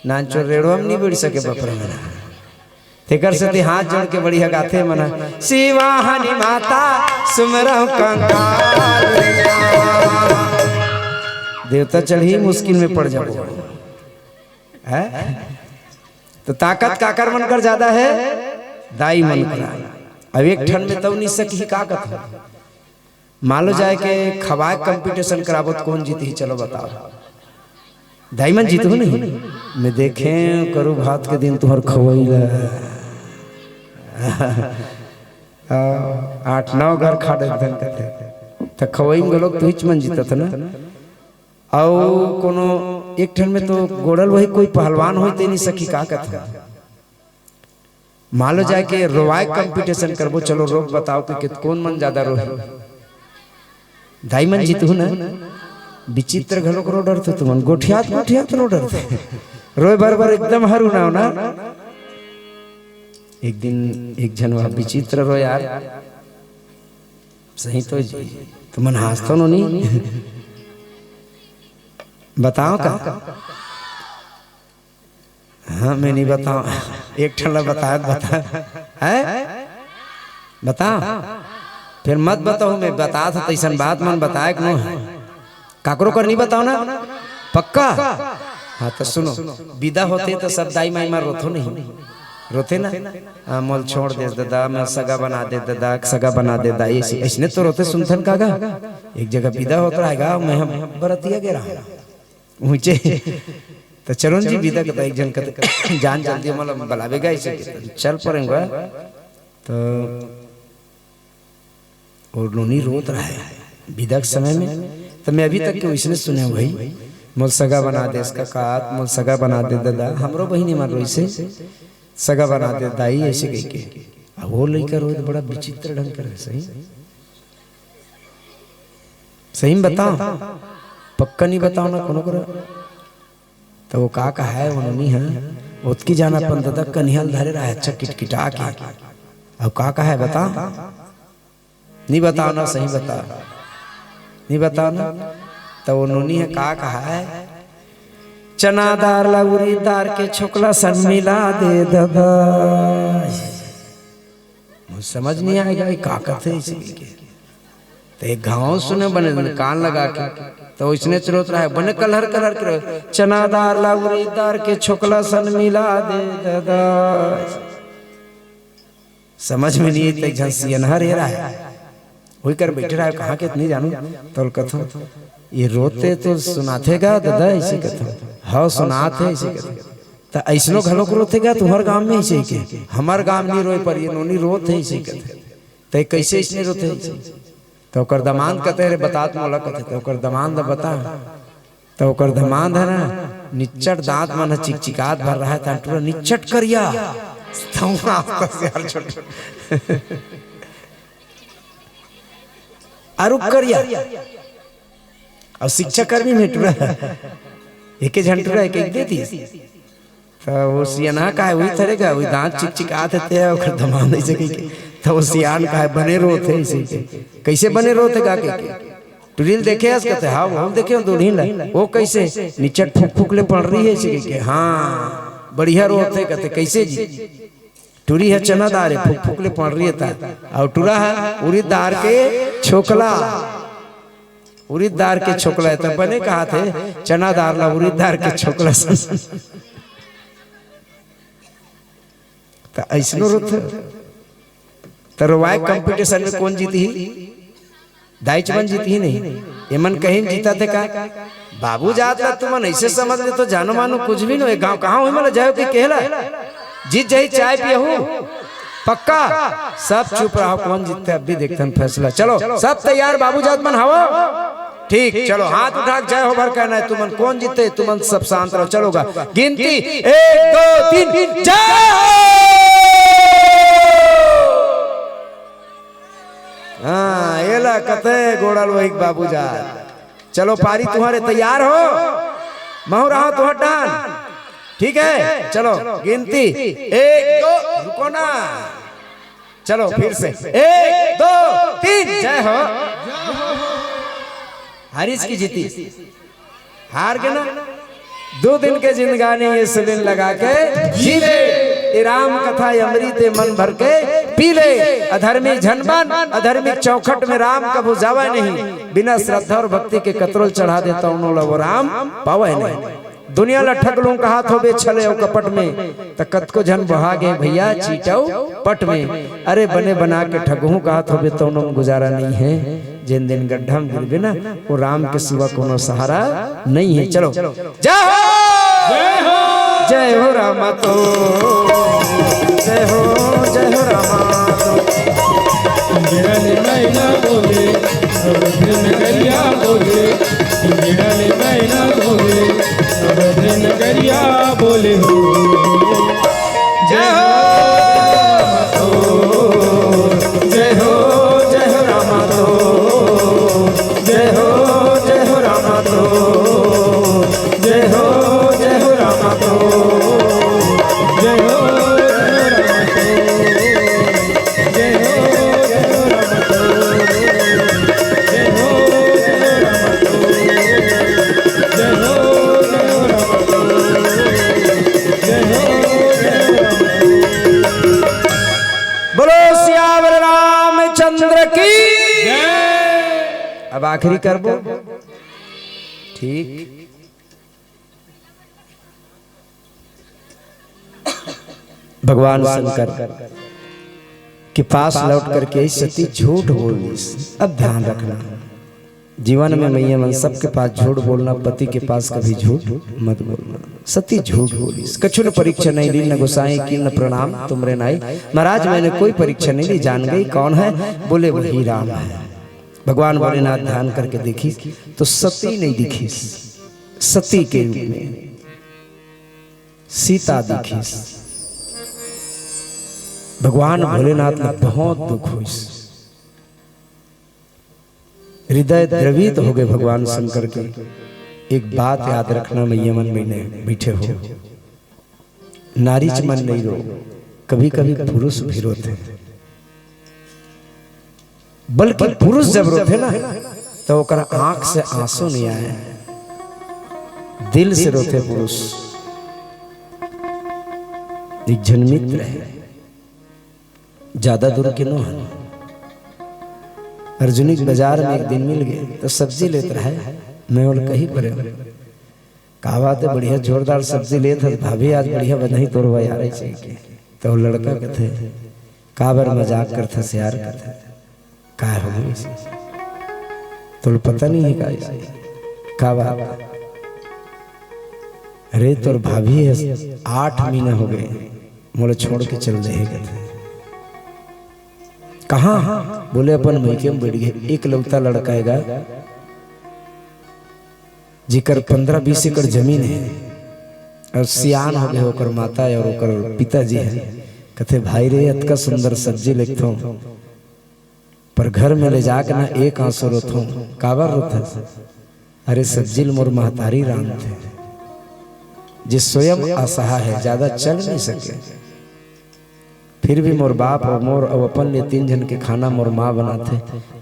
नानचोर रेड़वा म नी बैठ सके बपरा मन ह। तेकर सेती हाथ जोड़ के बढ़िया गाथे मन ह, "शिवाहनी माता सुमरहु कंकाल।" देवता चढ़ही, मुश्किल में पड़ जाबो। हैं? तो ताकत काकर मन कर ज्यादा हे? दाई मन कर। अब एक ठन में तउ नी सकही, का कथो? मान लो जाए के खवाए competition कराबो त कौन जीतही, चलो बताओ। दाई मन जीतहू नहीं? मैं देखे करू भात के दिन तुहर खवई ला। आ, आठ नौ घर खा डरथन कथे। त खवई म घलोक तुहिच मन जीतत ना। अउ कोनो एक ठन में तो गोड़ल वही कोई पहलवान होई ते नी सकही, का कथे? मान लो जाए के रोवाए competition करबो, चलो रोक बताओ कि कित-, कौन मन ज्यादा रोही? दाई मन जीतहू ना? विचित्र घलोक रो डरथो तुमन, गोठियात गोठियात रो डरथो। रोए बर बर एकदम हरू ना हो ना। एक दिन एक झन वह विचित्र रो यार, सही तो जी, तुमन हांसथो नो नी। बताओ का? हाँ, मैं नहीं बताओ, एक ठन ला बताए, बता, है? बताओ, फिर मत बताओ, मैं बता था तैसन बात मन बताए के नो है, काकरो कर नहीं बताओ ना, पक्का? हाँ, तो सुनो, विदा होते तो सब दाई माई मार रोथो नहीं, रोथे ना? हाँ, मोल छोड़ दे दादा, मैं सगा बना दे दादा, सगा बना दे दादा, ऐसे, ऐसने तो रोथे सुनथन कागा। एक जगह विदा होत रहेगा, मैं हम बरतिया गे रहा हूँ। ऊंचे। त चलो न जी, विदा कथा एक झन कथे, जान जल्दी हमला बलावेगा, ऐसे कथे। चल परेंगा। त ओ नोनी रोत रहा है विदा के समय में। त मैं अभी तक के वैसने सुने हूँ भाई, "मोल सगा बना दे इसका कात, मोल सगा बना दे दादा, हमरो बहिनी मन रोइसे, सगा बना दे दाई," ऐसे कह के। अब वो लइका रोत बड़ा विचित्र ढंग कर है, सही। सही में बताओ, पक्का नहीं बताओ ना कोनो करा। त वो का कहा है, वो नोनी है, ओतकी जाना अपन ददा कनिहा ल धरे रहा है, अच्छा किटकिटा के। अब का कहा है, बताओ, नहीं बताओ ना, सही बताओ, नहीं बताओ ना। त वो नोनी है, का कहा है, "चना दार ला उरीद दार के छोकला सन मिला दे ददा।" मुझे समझ नहीं आएगा, ये का कथे इसे के। तो एक घाव सुने बने, बने कान लगा के, तो इसने चरोत रहा है, बने कलहर कलहर के रहे, "चना दार ला उरीद दार के छोकला सन मिला दे दादा।" समझ में नहीं, तो एक झन सियनहा रे रहा है, वही कर बैठे रहा है, कहाँ के इतनी जानू, तो कथो, "ये रोते तो सुनाथे गा दादा?" ऐसे कथो, "हाँ, सुनाथे," ऐसे कथो। त अइसनो घलोक रोथे गा तुहर गांव में अइसे के? हमर गांव नहीं रोए, पर ये नोनी रोत है अइसे कथे। त कैसे अइसने रोथे अइसे? त ओकर दमांद कथे, "रे बतात मोला," कथे। त ओकर दमांद बता, त ओकर दमांद है ना, निच्चट दांत मन ह चिकचिकात भर रहा है, त टूरा निच्चट करिया, तहूं आप कस यार छोट। अरुक करिया। अउ शिक्षाकर्मी में टूरा, एके झन टूरा, एक, एक दे दिस। त वो सियान कहा है, "वही थरे गा, वही दांत चिकचिकात हे ते," ओकर दमांद अइसे कहि के। त वो सियान कहा है, "बने रोत है अइसे के।" "कैसे बने रोत है गा?" कहि के। "टुरी ल देखे हस?" कथे, "हाँ, वो देखे हो दुल्हिन ला।" "वो कैसे?" "निच्चट फुक फुक ले पड़ रही है अइसे कहि के।" "हाँ, बढ़िया रोत है।" कथे, "कैसे जी?" "टुरी ह चना दार हे, फुक फुक ले पड़ रही है ता, अउ टूरा ह उरीद दार के छोकला।" उरीद दार के छोकला हे, त बने कहाथे, चना दार ला उरीद दार के छोकला सन। त अइसनो रथे। त रोवाए competition में कोन जीतही? दाईच मन जीतही नहीं। एमन कहीं जीतथे का? बाबू जात ला तुमन अइसे समझ लेथो, जानो मानो कुछ भी नोहे। गाँव कहाँ होही, मला जायो कि केहला? जीत जाही, चाय पियहू? पक्का? सब चुप रहो, कोन जीतथे, अभी देखथन फैसला। चलो, सब तैयार, बाबू जात मन हवो? ठीक, चलो, हाथ उठा के जय हो भर कहना हे तुमन। कोन जीतथे, तुमन सब शांत रहो। चलो गा, गिनती, एक, दो, तीन, जय हो! हाँ, एला कथे गोड़ल वही बाबू जात। चलो, पारी तुम्हरे, तैयार हो? महूँ रहा तुँहर डाहन। ठीक हे, चलो, गिनती, एक, दो, रुको ना। चलो, फिर से, एक, दो, तीन, जय हो। हारिस कि जीतिस? हार गे ना। दू दिन के जिंदगानी ये सुलिन लगा के जी ले। ये राम कथा अमृत ये मन भर के पी ले। अधर्मी झन बन, अधर्मी के चौखट में राम कभू जावय नहीं। बिना श्रद्धा अउ भक्ति के कतरो ल चढ़ा दे त ओनो ल वो राम पावय नहीं। दुनिया ल ठग लूँ कहात होबे छले अउ कपट में, त कतको झन बोहा गे भइया चीट अउ पट में। अरे बने बना के ठगहूँ कहात होबे त ओनो म गुजारा नहीं हे। जेन दिन गड्ढा म गिरबे ना, वो राम के सिवा कोनो सहारा नहीं हे। चलो, जय हो! जय हो! जय हो रामा तो, जय हो, जय हो रामा तो। गिरल मैना बोले, सब दिन गरिया बोले, गिरल मैना बोले, सब दिन गरिया बोले हो। जय हो, जय हो, जय हो रामा तो, जय हो, जय हो रामा तो, जय हो, जय हो रामा तो, जय हो, जय हो रामा तो, जय हो, जय हो रामा तो, जय हो, जय हो रामा तो, जय हो, जय हो रामा तो, जय हो, जय हो रामा तो। बोलो सियावर रामचंद्र की। जय। अब आखिरी करबो। ठीक। भगवान शंकर के पास लौट करके सती झूठ बोल दी। अब ध्यान रखना, जीवन में मैया मन सबके पास झूठ बोलना, पति के पास कभी झूठ मत बोलना। सती झूठ बोलिस, कछु न परीक्षा नहीं ली, न गोसाई की न प्रणाम तुमरे नाई। महाराज, मैंने कोई परीक्षा नहीं ली, जान गई कौन है? बोले, वही राम है। भगवान भोलेनाथ ध्यान करके देखिस तो सती नहीं दिखिस, सती के रूप में सीता दिखिस। भगवान भोलेनाथ ला बहुत दुख होइस, हृदय द्रवित हो गए भगवान शंकर के। एक बात याद रखना, मैया मन बहिनी बइठे हो, नारीच मन नहीं रो, कभी-कभी पुरुष भी रोथे। बल्कि पुरुष जब रोथे ना, तो ओकर आंख से आंसू नहीं आए, दिल से रोथे पुरुष। एक झन मित्र हे, ज्यादा दूर के नो हन, अर्जुनी के बाजार में एक दिन मिल गए, तो सब्जी लेत रहे। मैं ओला कही परे, "का बात है, बढ़िया जोरदार सब्जी लेत हस भाभी, आज बढ़िया बधाई तोर बा यार, ऐसे के।" तो वो लड़का कथे, "का बर मजाक करथस यार?" कथे, "का हो गइस? तोला पता नहीं है का ऐसे? का बात?" "अरे तोर भाभी हे, आठ महीना हो गए, मोला छोड़ के चल दे हे," कथे। "कहाँ?" बोले, "अपन मइके में बइठ गए, एकलौता लड़का हे गा।" जेकर पन्द्रह बीस एकड़ जमीन हे अउ सियान हो गए, ओकर माता अउ ओकर पिताजी हे, कथे, "भाई रे, अतका सुंदर सब्जी लेगथों, पर घर में ले जाके ना एक आंसू रोथों।" "काबर रोथस?" "अरे, सब्जी ल मोर महतारी रांधथे, जे स्वयं असहाय हे, ज्यादा चल नहीं सके।" फिर भी मोर बाप अउ मोर अउ अपन ले तीन झन के खाना मोर माँ बनाथे।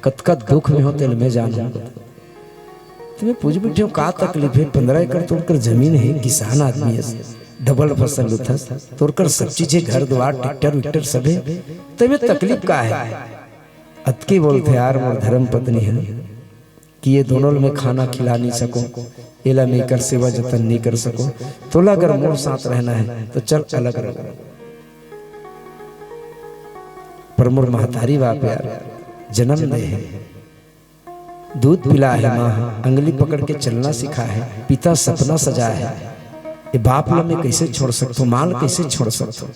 कतका दुख में हो तेला मैं जानहूँ। त मैं पूछ बइठे हों, का तकलीफ हे? पन्द्रह एकड़ तोर कर जमीन हे, किसान आदमी हस, डबल फसल लुथस, तोर कर सब चीज हे, घर दुवार, ट्रैक्टर विक्टर सब हे, त एमे तकलीफ का हे? अतकी बोलथे, यार मोर धर्म पत्नी हे, कि ये दोनों ल मैं खाना खिला नहीं सकूं, एला मैं एकर सेवा जतन नहीं कर सकूं। तोला अगर मोर साथ रहना है तो चल अलग रह। पर मोर महतारी बाप यार, जन्म दे है, दूध पिला है माँ, अंगली पकड़ के चलना सिखा है, पिता सपना सजा है, ये बाप ला मैं कैसे छोड़ सकता हूँ, माँ ला कैसे छोड़ सकता हूँ?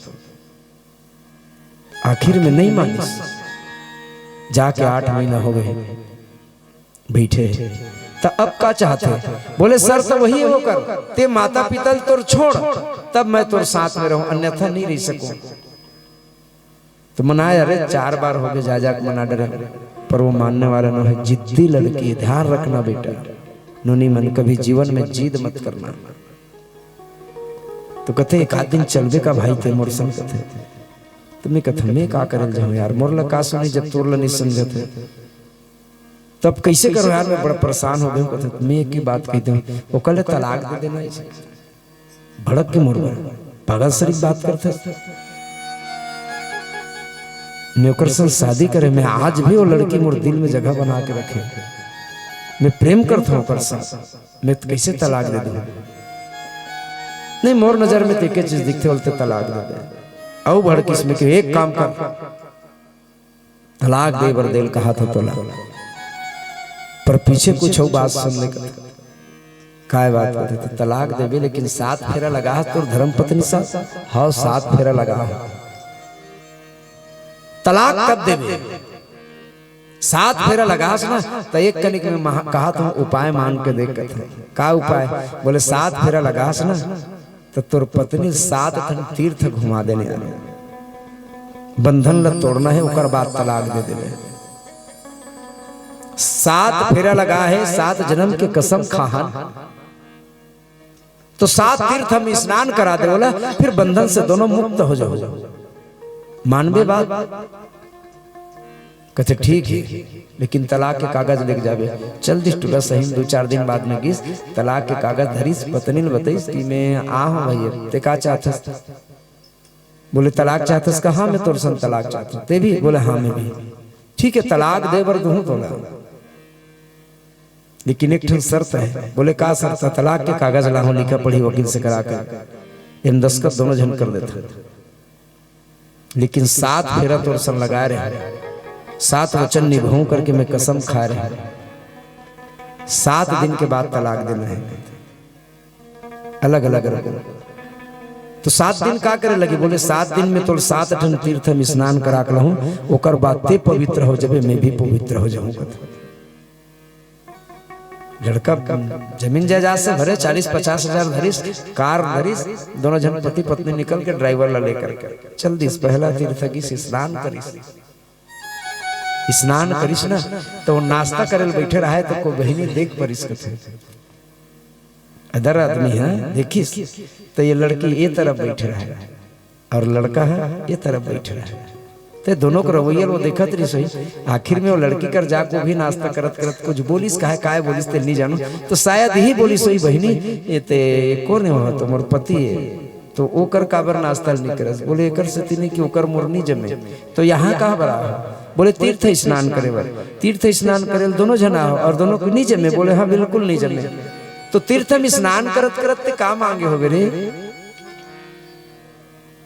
आखिर में नहीं मानिस। जाके आठ महीना हो गए बैठे, त अब का चाहते? बोले, सर, तो वही है ओकर, ते माता पिता ल तोर छोड़, तब मैं तोर साथ में रहूं, अन्यथा नहीं रह सकूं। तो मनाए, अरे, चार बार हो गए, जा जा के मना डरे, पर वो मानने वाला न है। जिद्दी लड़की है, ध्यान रखना बेटा, नोनी मन, कभी जीवन में जिद मत करना। तो कथे, एक आध दिन चलबे का भाई ते मोर संग, कथे। तो मैं कथे, मैं का करल जाऊं यार, मोर ला का सुनी जब तोर ला नहीं समझत है। तब कैसे करो यार, मैं बड़ा परेशान हो गया हूँ। कथे, मैं एक ही बात कह दूं, ओकर ले तलाक दे देना। भड़क के मोर बर, पागल सरीफ बात करथे। मैं ओकर संग शादी करे, मैं आज भी वो लड़की मोर दिल में जगह बना के रखे। मैं प्रेम करता हूँ ओकर संग, मैं तो कैसे तलाक दे दूँ? नहीं, मोर नजर में तो एक चीज दिखथे, बोलते तलाक दे दे। अउ भड़किस में कि एक काम कर, तलाक दे बर देल कहा था तोला, पर पीछे कुछ अउ बात सुन ले। काय बात करथे? तो तलाक देबे, लेकिन सात फेरा लगा है तोर धर्म पत्नी साथ? हाँ, सात फेरा लगा है। तलाक कब देबे? सात फेरा लगास ना, तो एक कनिक में महा-, कहा था, उपाय मांग के देख कथे। का उपाय? बोले, सात फेरा लगास ना, तो तोर पत्नी सात ठन तीर्थ घुमा देने आने। बंधन ल तोड़ना है, ओकर बाद तलाक दे देबे। सात फेरा लगा है, सात जन्म के कसम खाहन, तो सात तीर्थ हम स्नान करा दे बोला, फिर बंधन से दोनों मुक्त हो जाओ। मानबे बात? कथे, ठीक है, लेकिन तलाक के कागज लेके जाबे। चल दिस टूरा सही, दू चार दिन बाद में गिस, तलाक के कागज धरिस, पत्नी ल बतइस कि मैं आ हूं भैया, ते का चाहथस? बोले, तलाक चाहथस का? हाँ, मैं तोर संग तलाक चाहथों। ते भी? बोले, हाँ, मैं भी। ठीक है, तलाक दे बर दूं तोला, लेकिन एक ठन शर्त है। बोले, का शर्त है? तलाक के कागज लाहूं, लिखा पढ़ी वकील से करा कर, एम दस्तखत दोनों झन कर देथन, लेकिन सात फेरा तोर संग लगा रहे, सात वचन निभाऊं करके मैं कसम खा रहे, सात दिन के बाद तलाक देना है। अलग अलग रहो। तो सात दिन का करे लगी? बोले, सात दिन में तोर सात ठन तीर्थ में स्नान करा के लाहूं, ओकर बाद ते पवित्र हो जाबे, मैं भी पवित्र हो जाऊंगा। लड़का जमीन जायदाद से भरे, चालीस पचास हजार धरिस, कार धरिस, दोनों झन पति पत्नी निकल के ड्राइवर ला लेकर के चल दिस। पहला तीर्थ गिस, स्नान करिस। स्नान करिस ना, तो वो नाश्ता करे ल बैठे रहे, तो को बहिनी देख परिस कथे, अदर आदमी है, देखिस, तो ये लड़की ये तरफ बैठे रहे और लड़का है ये तरफ बैठे रहे। ते दोनों को रवैया वो देखत रहिस होही। आखिर में वो लड़की कर जाके भी नाश्ता करत करत कुछ बोलिस, कहे काय बोलिस ते नहीं जानों, तो शायद यही बोलिस होही, बहिनी, ये ते कौन है वहाँ? तो मोर पति है। तो ओकर काबर नाश्ता नहीं करस? बोले, एकर सेती नहीं कि ओकर मोर नहीं जमे। तो यहाँ कहाँ बर आए हो? बोले, तीर्थ स्नान करे बर। तीर्थ स्नान करे ल दोनों झन आए हो और दोनों को नहीं जमे? बोले, हाँ, बिल्कुल नहीं जमे। तो तीर्थ में स्नान करत करत ते का मांगे होबे रे?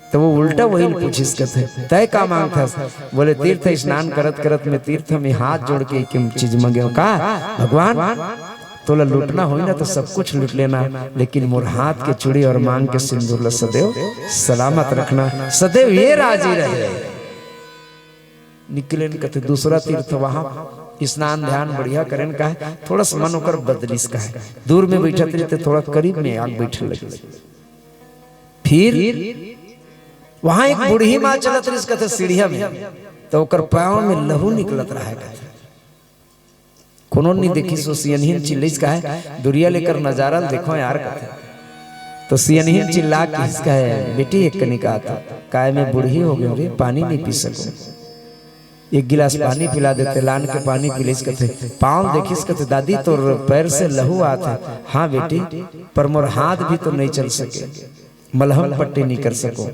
तो वो उल्टा वही ल पूछिस कथे, तय का मांगथस? बोले, तीर्थ स्नान करत करत मैं तीर्थ में हाथ जोड़ के एक चीज मांगे हो का? भगवान, तोला लूटना होई ना तो सब कुछ लूट लेना, लेकिन मोर हाथ के चूड़ी और मांग के सिंदूर ला सदैव सलामत रखना, सदैव ये राजी रहे। निकलेन कथे दूसरा तीर्थ, वहां स्नान ध्यान बढ़िया करेन का है, थोड़ा सा मन ओकर बदलिस का है, दूर में बैठत रहिते थोड़ा करीब में आके बैठे लगे। फिर वहां एक बूढ़ी माँ चलत रहिस कथे सीढ़िया में, तो ओकर पाँव में लहू निकलत रहा है कथे। कोनो नहीं देखिस, सियनहिन चिल्लिस का है, दुरिया ले एकर नजारा ल देखो यार कथे। तो सियनहिन चिल्ला के कहिस का है, बेटी एक कनिका था, काय मैं बूढ़ी हो गई रे, पानी नहीं पी सकूं। एक गिलास पानी पिला देते, लान के पानी पिलिस कथे, पाँव देखिस कथे, दादी तोर पैर से लहू आत है। हाँ बेटी, पर मोर हाथ भी तो नहीं चल सके, मलहम पट्टी नहीं कर सको।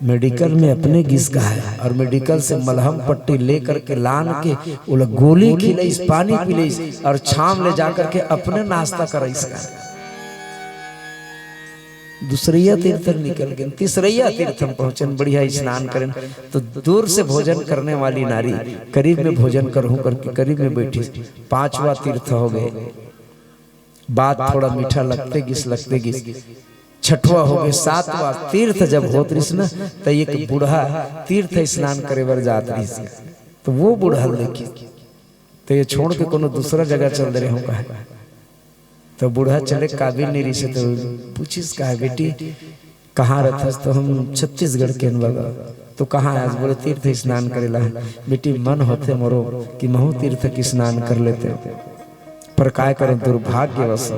मेडिकल में अपने गिस कहाय और मेडिकल से मलहम पट्टी ले करके लान के ओला गोली खिलइस, पानी पिलइस और छांव ले जा करके अपने नाश्ता करइस कहाय। दूसरैया तीर्थ निकल गेन, तीसरैया तीर्थ म पहुंचेन, बढ़िया स्नान करेन। तो दूर से भोजन करने वाली नारी, करीब में भोजन करहूं करके करीब में बैठिस। पांचवा तीर्थ हो गए, बात थोड़ा मीठा लगते गिस, लगते गिस। छठवा हो गए, सातवां तीर्थ जब होत रिस ना, त एक बूढ़ा तीर्थ स्नान करे बर जात रिस। तो वो बूढ़ा ल देखिस, तो ये छोड़ के कोनो दूसरा जगह चल दे रहे हो कहाय। तो बूढ़ा चले काबिल नहीं रिस, तो पूछिस कहाय, "बेटी, कहाँ रहथस?" तो हम छत्तीसगढ़ के हन बाबा। तो कहाँ आय? बोले, "तीर्थ स्नान करेला।" "बेटी, मन होथे मोरो कि महू तीर्थ के स्नान कर लेते, पर काय करूं, दुर्भाग्यवश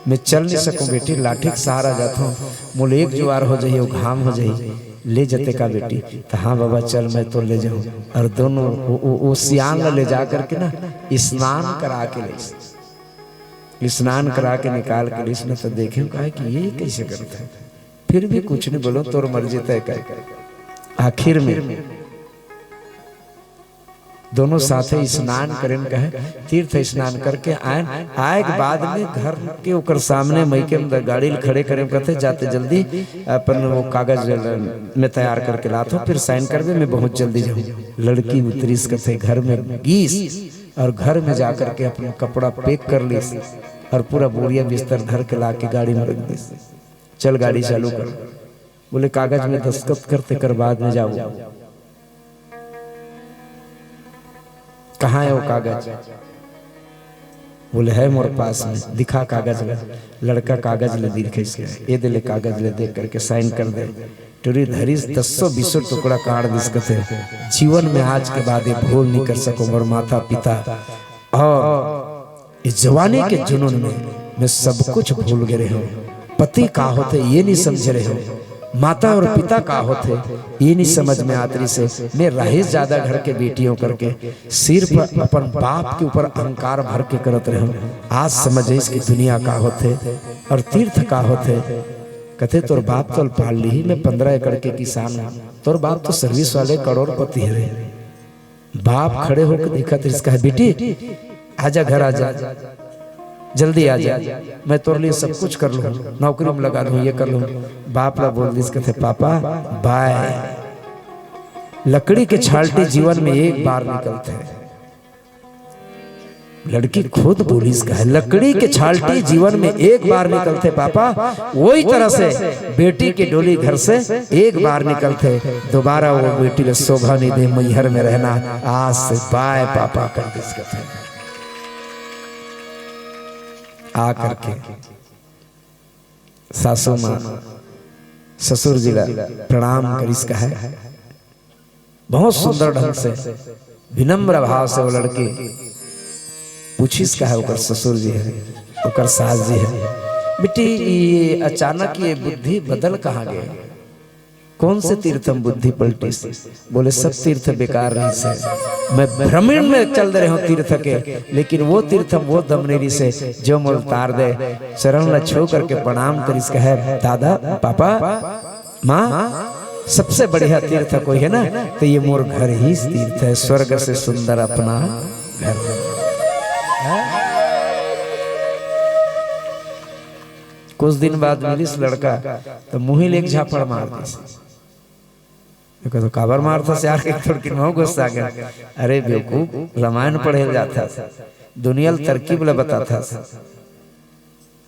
मैं चल नहीं सकूं बेटी, लाठी के सहारा जाथों, मोला एक जुआर हो जाही, वो घाम हो जाही, ले जते का बेटी?" तो हाँ बाबा, चल, मैं तो ले जाऊं। और दोनों वो, वो, वो सियान ला ले जा करके ना स्नान करा के ले, स्नान करा के निकाल के लिस न, तो देखे कहाय कि ये कैसे करता है, फिर भी कुछ नहीं बोलो, तोर मर्जी तय कर। आखिर में दोनों साथे स्नान करेन कहे, तीर्थ स्नान करके आएन। आए के बाद में घर के ओकर सामने मइके में गाड़ी ल खड़े करेन, कहते, "जाते जल्दी अपन वो कागज में तैयार करके लात हो, फिर साइन करबे, मैं बहुत जल्दी जाऊं।" लड़की उतरिस कथे घर में गीस और घर में जाकर के अपना कपड़ा पैक कर लीस और पूरा बोरिया बिस्तर धर के ला के गाड़ी में रख दीस। चल गाड़ी चालू कर। बोले, "कागज में दस्तखत कर, तेकर बाद में जाबो।" "कहाँ है वो कागज?" बोले, "है मोर पास में, दिखा कागज ला।" लड़का कागज ले दिखइस, "ये दे ले कागज ले," देख करके साइन कर दे। टुरी धरिस, दसो बीसो टुकड़ा काट दिस कथे, "जीवन में आज के बाद ये भूल नहीं कर सको मोर माता पिता और ये जवानी के जुनून में मैं सब कुछ भूल गए रहे हूँ। पति का होथे ये नहीं समझ रहे हूँ, माता और पिता का होथे ये नहीं समझ में आत रहिसे। मैं रहिस ज्यादा घर के बेटियों करके, सिर्फ अपन बाप के ऊपर अहंकार भर के करत रहे हूँ। आज समझ आइस कि दुनिया का होथे और तीर्थ का होथे।" कथे, "तोर बाप तो पाल ली, मैं पंद्रह एकड़ के किसान हूँ, तोर बाप तो सर्विस वाले करोड़पति हरे।" बाप खड़े होके देखत रिहिस, कहे, "बेटी, आजा, घर आजा, जल्दी आजा, मैं तोर लिए सब कुछ कर लूँ, नौकरी में लगा दूँ, ये कर लूँ।" बाप ला बोल दिस, कथे, "पापा, बाय।" लकड़ी के छालटी जीवन में एक बार निकलथे। लड़की खुद बोलिस, कहे, "लकड़ी के छालटी जीवन में एक बार निकलथे पापा, वही तरह से बेटी के डोली घर से एक बार निकलथे, दोबारा वो बेटी ला शोभा नहीं दे, मैहर में रहना, आज से बाय पापा," कर दिस कथे। आ करके सासू माँ ससुर जी ला प्रणाम करिस कहे, बहुत सुंदर ढंग से, विनम्र भाव से वो लड़की पूछिस कहे, ओकर ससुर जी है, ओकर सास जी है, "बेटी, ये अचानक ये बुद्धि बदल कहाँ गए? कौन से तीर्थ में बुद्धि पलटिस?" बोले, "सब तीर्थ बेकार रहिसे, मैं भ्रमण में चल दे रहे हूँ तीर्थ के, लेकिन वो तीर्थ में वो दम नहीं रहिसे जो मोल तार दे, चरण ला छू करके प्रणाम करिस कहे, दादा, पापा, माँ, सबसे बढ़िया तीर्थ कोई है ना, तो ये मोर घर ही तीर्थ है, स्वर्ग से सुंदर अपना घर।" कुछ दिन बाद मिलिस लड़का, तो मुँही ले एक झापड़ मार दिस। देखो तो काबर मारथस यार, के थोड़किन महू गुस्सा आ गया। "अरे बेवकूफ, रामायण पढ़े ल जाथस, दुनिया ल तरकीब ल बताथस,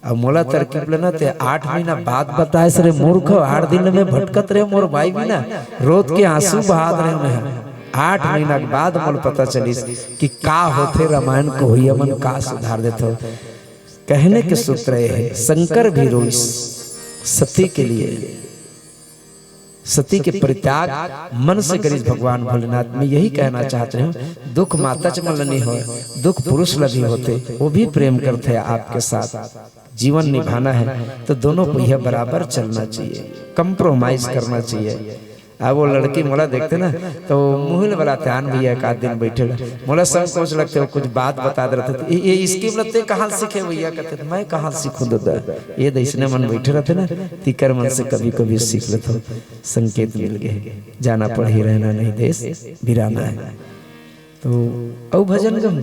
अब मोला तरकीब लेना ते आठ महीना बाद बताएस रे मूर्ख, आठ दिन में भटकत रहे मोर बाई बिना, रोत के आंसू बहात रहे मैं। आठ महीना के बाद मोला पता चलिस कि का होथे रामायण, कहोइया मन का सुधार देथे।" कहने के सूत्र ये है, शंकर भी रोइस सती के लिए, सती के परित्याग मन से करिस भगवान भोलेनाथ। मैं यही कहना चाहत रहे हूँ, दुख माता च मन ल नहीं होय, दुख पुरुष ल भी होथे, वो भी प्रेम करथे आपके साथ। जीवन निभाना है तो दोनों पहिया बराबर चलना चाहिए, कॉम्प्रोमाइज करना चाहिए। अब वो लड़की मोला देखथे ना, तो मुँह ले बलाथे, "आन भैया, एक आध दिन बइठे ला।" मोला संकोच लगथे, वो कुछ बात बता दे रहिथे, "ये, ये स्कीम ल तें कहाँ सीखे भैया?" कथे, "मैं कहाँ सीखूँ दादा, ये दइसने मन बइठे रहिथे ना, तिकर मन से कभी-कभी सीख लेथों।" संकेत मिल गे, जाना पड़ही, रहना नहीं देश बिराना है। तो अउ भजन गहूँ?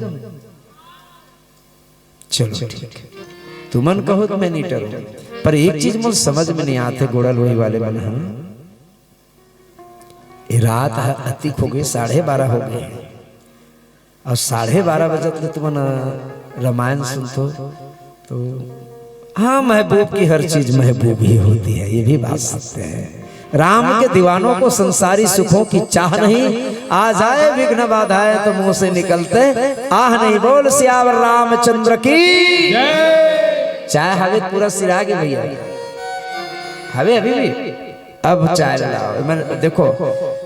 चलो ठीक है, तुमन कहो तो मैं नहीं टरूँ, पर एक चीज मोर समझ में नहीं आथे, गोड़ल वही वाले मन ह, ये रात ह अतिक हो गे, साढ़े बारह हो गे, अउ साढ़े बारह बजत ले तुमन रामायण सुनथो, तो हाँ, महबूब की हर चीज महबूब ही होती है, ये भी बात सत्य है। राम के दीवानों को संसारी सुखों की चाह नहीं, आ जाए विघ्न बाधाएं तो मुंह से निकलते आह नहीं। बोल सियावर रामचंद्र की। चाय हवे पूरा सिरा गे भैया, हवे अभी भी। अब चाय लाओ, मैं देखो,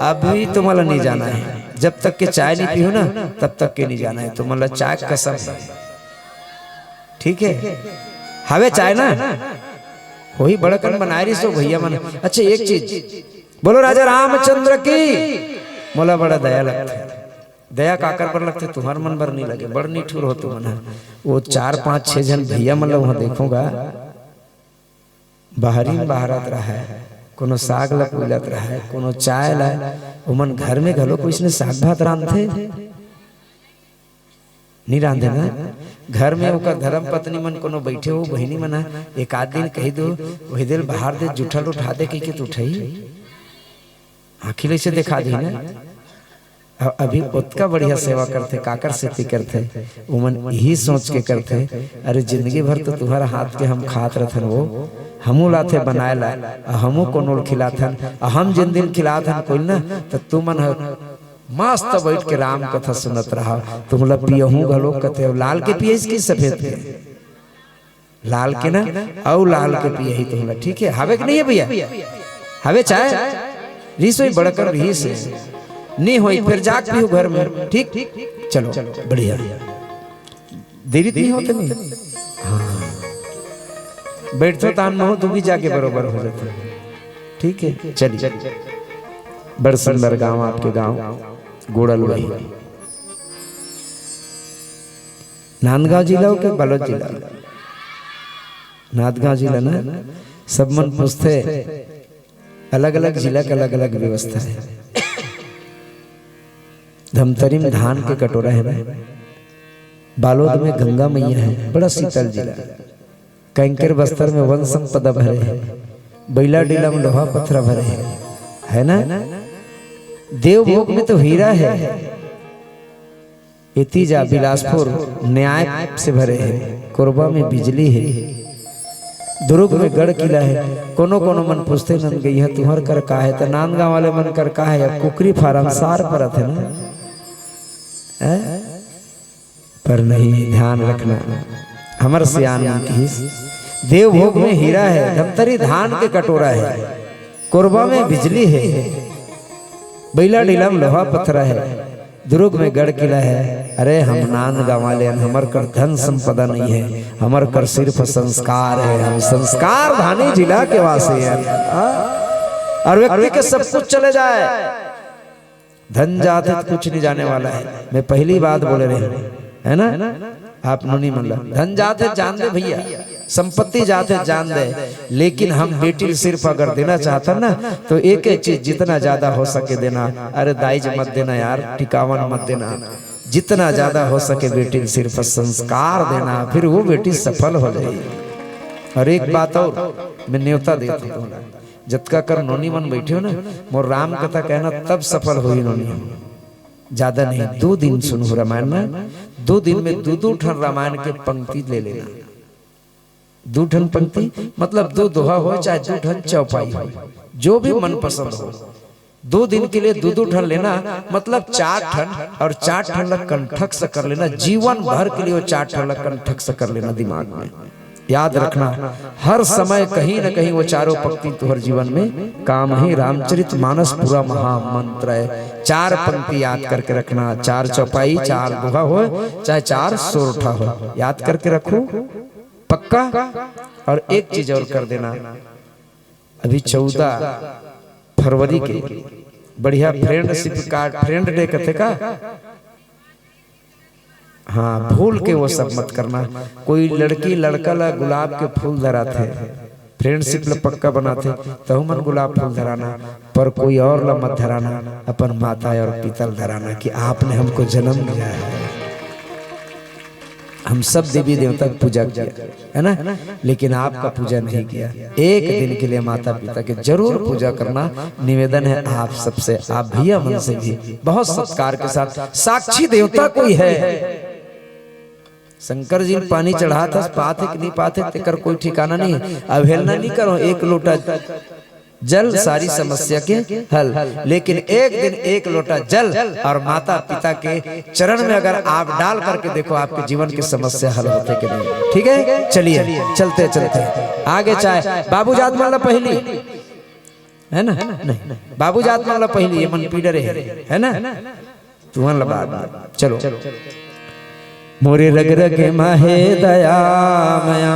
अभी तुम्हारा नहीं जाना है, जब तक के चाय नहीं पीहू ना, तब तक के नहीं जाना है, तुम्हारा चाय कसम है। ठीक है, हवे चाय ना, वही बड़कन बनाए रहिस हो भैया मन। अच्छा, एक चीज बोलो, राजा रामचंद्र की। मोला बड़ा दया लगथे, दया काकर बर लगथे, तुहर मन बर नहीं लगे, बड़ निठुर हो तुमन ह। वो चार पांच छह झन भैया मन ल वहां देखोगा, बाहरी में बहारत रहय, कोनो साग ल कुलत रहय, कोनो चाय ल, ओमन घर में घलो कोई इसने साग भात रांधथे? नहीं रांधे ना। घर में ओकर धर्म पत्नी मन कोनो बइठे हो, बहिनी मन ह, एक आध दिन कहि दो, वही दिल बाहर दे, जुठल उठा दे, कहि के तो उठई, आँखी ले से देखा दी ना। अ-, अभी ओतका बढ़िया सेवा करथे, काकर सेती करथे, उमन यही सोच के करथे, "अरे, जिंदगी भर तो तुम्हारा हाथ के हम खात रथन, वो हमू लाथे बनाए ला, अ हमू कोनो ल खिलाथन, अ हम जिन दिन खिलाथन कोई ना, त तुमन ह मस्त बैठ के राम कथा सुनत रहा, तुमला पियहू घलो कथे, लाल के पियस की सफेद के?" लाल के ना, अउ लाल के पियही तुमला, ठीक है? हवे कि नहीं है भैया? हवे चाय? रिसोई बड़कर रहिस हे। नहीं होई, फिर जाके पीहू घर में, ठीक? चलो, बढ़िया। देरी तो नहीं होते नहीं? हाँ। बैठो तान में हो, तू भी जाके बरोबर हो जाते। ठीक है, चलिए। बड़ सुंदर गांव, आपके गांव, गोड़ल वही। नांदगांव जिला हो के बालोद जिला? नांदगांव जिला ना, सब मन पूछथे, अलग-अलग जिला के अलग-अलग व्यवस्था है। धमतरी में धान के कटोरा है ना, बालोद में गंगा मैया है, बड़ा शीतल जिला। कैंकर बस्तर में वन संपदा भरे है, बैला डीला में लोहा पथरा भरे है, है ना? देवभोग में तो हीरा है, एती जा बिलासपुर न्याय से भरे हे, कोरबा में बिजली हे, दुर्ग में गढ़ किला हे। कोनो कोनो मन पूछथे, "नंदगईहा तुहर कर का हे?" त नांदगांव वाले मन कर का हे? अब कुकरी फार्म सार परत हे ना, हैं? पर नहीं, ध्यान रखना, हमर सियान मन किहिस, देवभोग में हीरा हे, धमतरी धान के कटोरा हे, कोरबा में बिजली हे, बैला डीला में लोहा पथरा हे, दुर्ग में गढ़ किला हे। अरे हम नांदगांव वाले हन, हमर कर धन संपदा नहीं हे, हमर कर सिर्फ संस्कार हे, हम संस्कार धानी जिला के वासी हन। हाँ? और व्यक्ति के सब कुछ चले जाए, धन जाथे त कुछ नहीं जाने वाला हे। मैं पहली बात बोले रहेंव, है ना? आप नोनी मन ला, धन जाथे जान दे भैया, संपत्ति जाथे जान दे, लेकिन हम बेटी ल सिर्फ अगर देना चाहथन ना, तो एक एक चीज जितना ज्यादा हो सके देना। अरे दाइज मत देना यार, टिकावन मत देना, जितना ज्यादा हो सके बेटी ल सिर्फ संस्कार देना, फिर वो बेटी सफल हो जाही। और एक बात और, मैं न्योता देत हंव, जतका कर नोनी मन बैठे हो ना, मोर राम कथा कहना तब सफल होही नोनी हो। ज्यादा नहीं, दू दिन सुनहू रामायण ना, दू दिन में दू दू ठन रामायण के पंक्ति ले लेना। दू ठन पंक्ति मतलब दू दोहा हो, चाहे दू ठन चौपाई हो, जो भी मनपसंद हो, दू दिन के लिए दू दू ठन लेना, मतलब चार ठन, और चार ठन ला कंठस्थ कर लेना, जीवन भर के लिए वो चार ठन ला कंठस्थ कर लेना दिमाग में। याद रखना, हर समय कहीं न कहीं वो चारों पंक्ति तुहर जीवन में काम ही। रामचरित मानस पूरा महामंत्र है। चार पंक्ति याद करके रखना, चार चौपाई, चार दोहा हो, चाहे चार सोरठा हो, याद करके रखो पक्का। और एक चीज और कर देना, अभी चौदह फरवरी के बढ़िया फ्रेंडशिप कार्ड, फ्रेंड डे कथे का? हाँ, भूल के वो सब मत करना। कोई लड़की लड़का ला गुलाब के फूल धराथे, फ्रेंडशिप ला पक्का बनाथे, तहु मन गुलाब फूल धराना, पर कोई और ला मत धराना, अपन माता और पिता ला धराना कि आपने हमको जन्म दिया है, हम सब देवी देवता की पूजा किया, है ना, लेकिन आपका पूजा नहीं किया। एक दिन के लिए माता पिता के जरूर पूजा करना, निवेदन है आप सबसे, आप भैया मन से भी बहुत सत्कार के साथ। साक्षी देवता कोई है, शंकर जी पानी चढ़ात हस, पात हे कि नहीं पात हे, तेकर कोई ठिकाना नहीं है। अवहेलना नहीं करो, एक लोटा जल सारी समस्या के हल। लेकिन एक दिन एक लोटा जल और माता पिता के चरण में अगर आप डाल करके देखो, आपके जीवन की समस्या हल होथे कि नहीं। ठीक है, चलिए, चलते चलते आगे। चाहे बाबू जात मन ला पहिली, है ना? नहीं, बाबू जात मन ला पहिली, ये मन पीडर है, है ना? तुमन ला बाद में। चलो। मोरे रग रग माहे दया मया।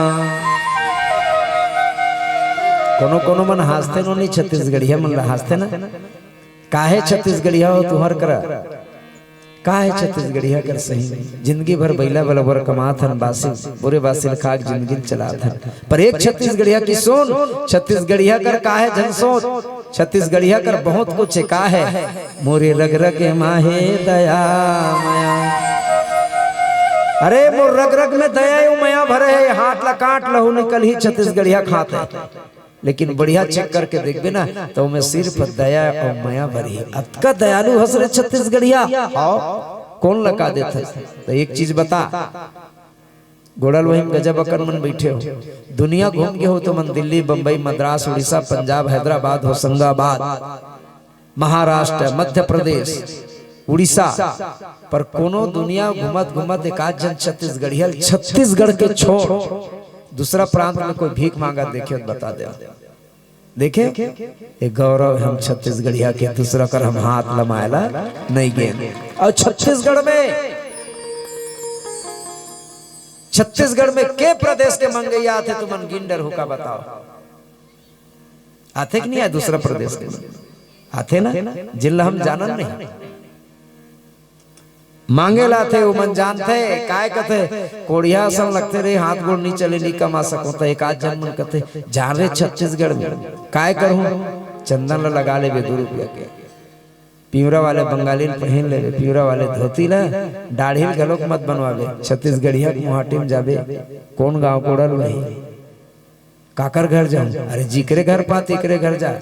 कोनो कोनो मन हांसथे, नोनी छत्तीसगढ़िया मन ला हांसथे ना। काहे छत्तीसगढ़िया हो तुंहर करा? काहे छत्तीसगढ़िया कर सही? जिंदगी भर बइला बलबर कमात हन, बासी, पूरे बासी ल खा के जिंदगी ल चलात हन। पर एक छत्तीसगढ़िया की सुन, छत्तीसगढ़िया कर काहे झन सोच, छत्तीसगढ़िया कर बहुत कुछ का है। मोरे रग रग माहे दया मया। अरे मोर रग रग में दया अउ मया भरे है, हाथ ला काट लहू निकलही छत्तीसगढ़िया खात है। लेकिन बढ़िया चेक करके देखबे ना, तो ओमे सिर्फ दया अउ मया भरे है। अतका दयालु हस रे छत्तीसगढ़िया। हाँ, कौन लगा देत हस? तो एक चीज बता, गोड़ल वही में गजब अकन मन बैठे हो, दुनिया घूम के हो तुमन, दिल्ली, बम्बई, मद्रास, उड़ीसा, पंजाब, हैदराबाद, होशंगाबाद, महाराष्ट्र, मध्य प्रदेश, उड़ीसा, पर कोनो दुनिया घूमत घूमत एक आध झन छत्तीसगढ़िया ल, छत्तीसगढ़ के छोड़ दूसरा प्रांत में कोई भीख मांगा देखे त बता दे। देखे, ये गौरव हम छत्तीसगढ़िया के, दूसरा कर हम हाथ लमायला नहीं गे। और छत्तीसगढ़ में, छत्तीसगढ़ में के प्रदेश के मंगैया आथे, तुमन गिन डरहू का बताओ? आथे कि नहीं आय दूसरा प्रदेश के? आथे ना, जिन ला हम जानन नहीं। मांगे लाथे, वो मन जानथे, काय कथे, कोढ़िया असन लगथे रे, हाथ गोड़ नहीं चले, नहीं कमा सको, त एक आध झन मन कथे, जान रे छत्तीसगढ़ में, काय करहूं, चंदन ला लगा लेबे दू रुपया के, पिंवरा वाले बंगाली ल पहिन लेबे, पिंवरा वाले धोती ला, दाढ़ी ल घलोक मत बनवाबे, छत्तीसगढ़िया के मुहाटी में जाबे, कौन गांव कोड़ल वही। काकर घर जाऊं? अरे, जिकरे घर पा, तेकरे घर जा।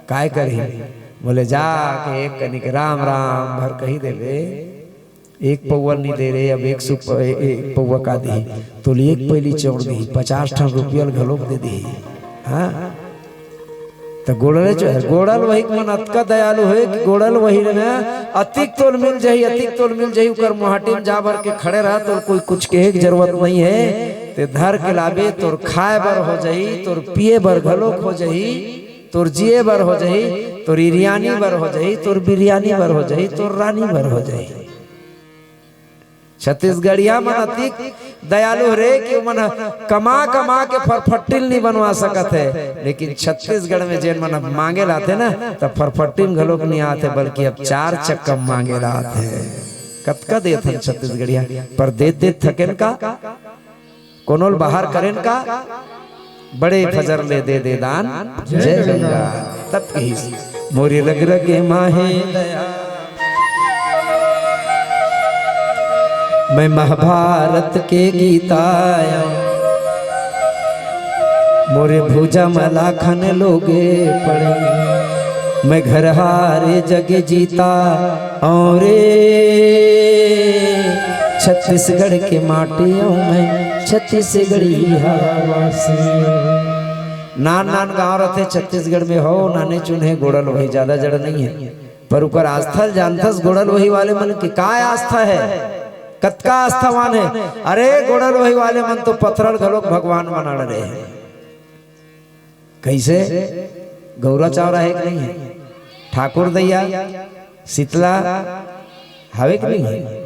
काय करही? बोले, जा के एक कनिक राम राम भर कही देबे, एक पौवा नी दे रे, अब एक सुप-, ए-, एक पौवा का दिही? तोली एक पैली चौड़ दिही, पचास ठन रुपया ल घलोक दे दिही। हाँ? त गोड़ले जो है, गोड़ल वही के मन अतका दयालु हे कि गोड़ल वही ले ना, अतिक तोल मिल जाही, अतिक तोल मिल जाही, उकर मुहाटी में जा भर के खड़े रह, तोर कोई कुछ कहे के जरूरत नहीं है। ते धर के लाबे, तोर खाए बर हो जाही, तोर पिए बर घलोक हो जाही, तोर जिए बर हो जाही, तोर इरियानी बर हो जाही, तोर बिरयानी बर हो जाही, तोर रानी बर हो जाही। छत्तीसगढ़िया मन अतिक दयालु हरे कि ओमन ह कमा कमा के फरफट्टी ल नहीं बनवा सकत हे, लेकिन छत्तीसगढ़ में जेन मन अब मांगे लाथे ना, त फरफट्टी म घलोक नहीं आथे, बल्कि अब चार चक्का मांगे लाथे। कतका देथन छत्तीसगढ़िया, पर देत देत थकेन का? कोनो ल बाहर करेन का? बड़े फजर ले दे दे दान, जय गंगा। तब कहिस, मोरी रग रग माहे दया, मैं महाभारत के गीता आया, मोरे भुजा म लाखन लोगे पड़े, मैं घर हारे जग जीता, और छत्तीसगढ़ के माटी अउ मैं छत्तीसगढ़ी हवासी। नान नान गांव रहते छत्तीसगढ़ में हो, नाने चुन्हे गोड़ल वही, ज्यादा जड़ नहीं है, पर उकर आस्था ल जानथस गोड़ल वही वाले मन के काय आस्था है, कतका आस्थावान है। अरे गोड़ल वही वाले मन तो पथरल घलोक भगवान बना रहे हैं। कैसे? गौरा चौरा है कि नहीं है? ठाकुर दैया, शीतला हवे कि नहीं है?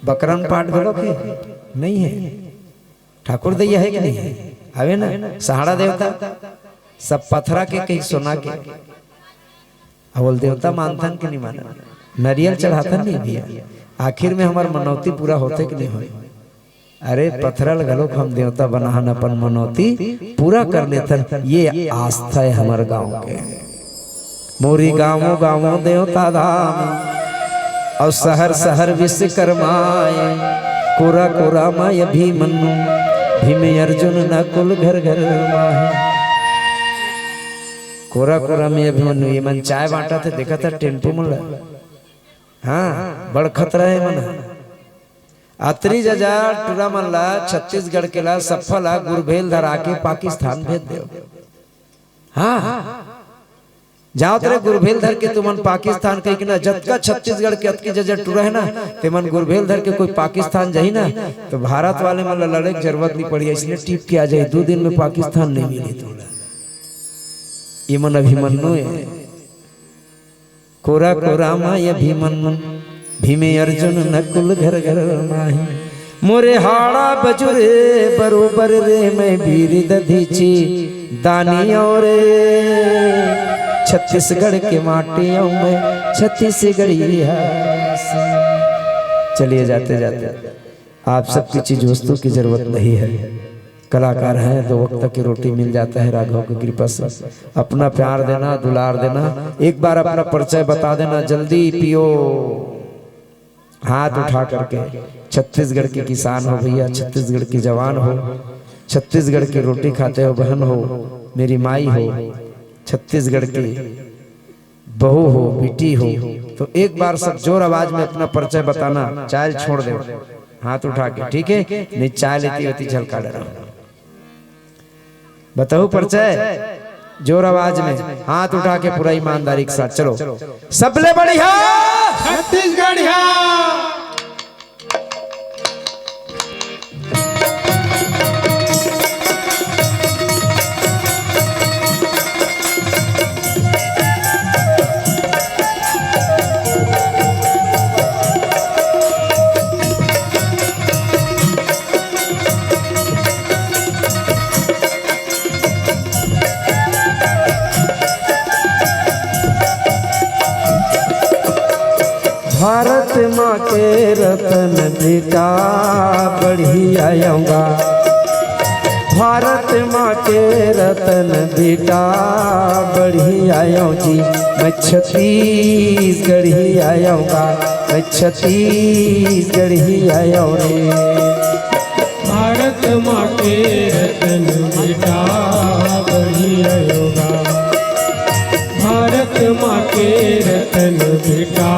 बकरन पाट घलो के नहीं है? ठाकुर दैया है कि नहीं है? हवे ना? सहाड़ा देवता सब पथरा के, कहीं सोना के। अवल देवता मानथन कि नहीं मानन? नरियल चढ़ाथन नहीं भैया, आखिर में हमर मनौती पूरा होथे कि नहीं होय? अरे, पथरा ल घलोक हम देवता बनाहन, अपन मनौती पूरा कर लेथन। ये आस्था हे हमर गांव के। मोरी गांवो गांवो देवता धाम, अउ शहर शहर विश्वकर्मा आय। कोरा कोरा म अभिमन्यु, भीम अर्जुन नकुल घर घर माहे। कोरा कोरा म अभिमन्यु, ये मन चाय बांटत हे, देखत हे टेम्पो मन ला। हाँ, बड़ खतरा हे मन। अतरी जजा टूरा मन ला, छत्तीसगढ़ के ला, सफ्फा ला गुरभेल धरा के पाकिस्तान भेज देव। हाँ, जावत रहे गुरभेल धर के तुमन पाकिस्तान कहिके ना, जतका छत्तीसगढ़ के अतकी जजा टूरा हे ना, तेमन गुरभेल धर के कोई पाकिस्तान जाही ना, तो भारत वाले मन ला लड़े के जरूरत नहीं पड़ी, अइसने टिप के आ जाही, दू दिन में पाकिस्तान नहीं मिली तोला। ये मन अभिमन्यु हे। कोरा कोरा म अभिमन्यु, भीम अर्जुन नकुल घर घर माहे। मोरे हाड़ा बजुरे बरोबर रे, मैं वीर दधीची दानी अँव रे। छत्तीसगढ़ के माटी अँव मैं छत्तीसगढ़िया। चलिए, जाते जाते आप सबकी चीज वस्तु की जरूरत नहीं है। कलाकार हैं, दो वक्त की रोटी मिल जाता है राघव की कृपा से। अपना प्यार देना, दुलार देना, एक बार अपना परिचय बता देना, जल्दी पियो। हाथ उठा करके, छत्तीसगढ़ के किसान हो भैया, छत्तीसगढ़ के जवान हो, छत्तीसगढ़ की रोटी खाते हो बहन हो, मेरी माई हो, छत्तीसगढ़ की बहू हो, बेटी हो, तो एक बार सब जोर आवाज में अपना परिचय बताना, चाय छोड़ दे, हाथ उठा के, ठीक है? नहीं, चाय लेती होती झलका डरा। बताओ परिचय, जोर आवाज में, हाथ उठा के पूरा ईमानदारी के साथ, चलो। सबले बढ़िया छत्तीसगढ़िया। भारत माँ के रतन बेटा बढ़िया अँव गा। भारत माँ के रतन बेटा बढ़िया अँव जी, मैं छत्तीसगढ़िया अँव गा, मैं छत्तीसगढ़िया अँव रे। भारत माँ के रतन बेटा बढ़िया अँव गा। भारत माँ के रतन बेटा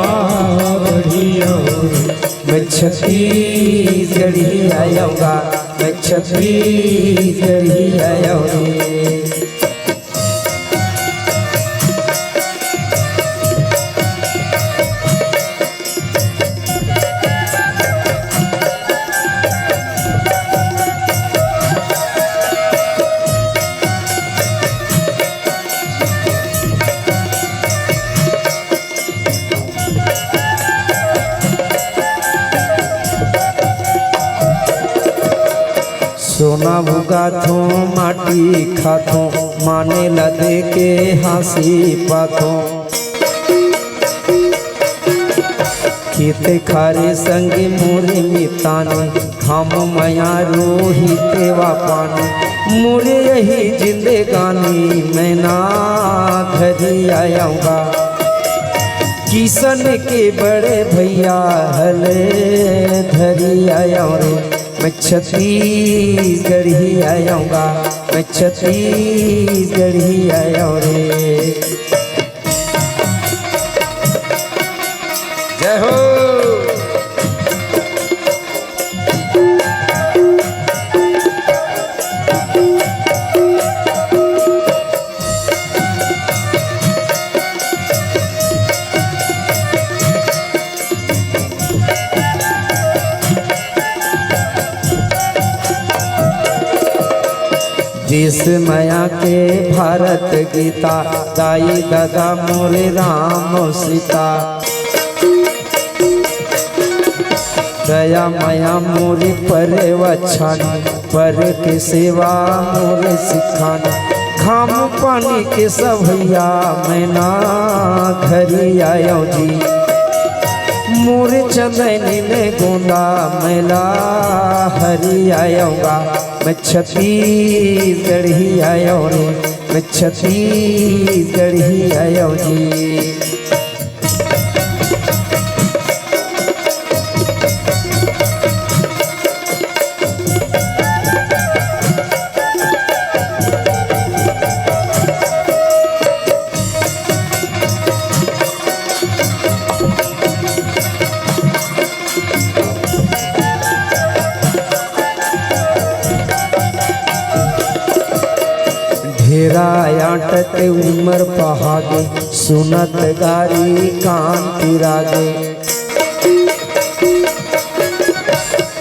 बढ़िया अँव रे। मैं छत्तीसगढ़िया अँव गा, मैं छत्तीसगढ़िया अँव रे। सोना उगाथों, माटी खाथों, माने ला दे के हाँसी पाथों। खेत खार संग मोर मितान, घाम मया रोही तेवा पान। मोर यही जिंदगानी मैं ना धरी अँव गा। किसन के बड़े भैया हल धरी अँव रे। मैं छत्तीसगढ़िया अँव गा, मैं छत्तीसगढ़िया अँव रे। जय हो। देश मया के भारत गीता, दाई ददा मोरे राम सीता। दया मया मोरे परे वचन, पर के सेवा मोरे सिखान। खाम पानी के सवैया मैं ना घरी आयो जी, मोर चंदैनी ले गोंदा मैं ला हरी आयो गा। मैं छत्तीसगढ़ी आयो रे, मैं छत्तीसगढ़ी आयो जी। ढेरा आंट ते उमर पहागे, सुनत गारी कान पिरागे।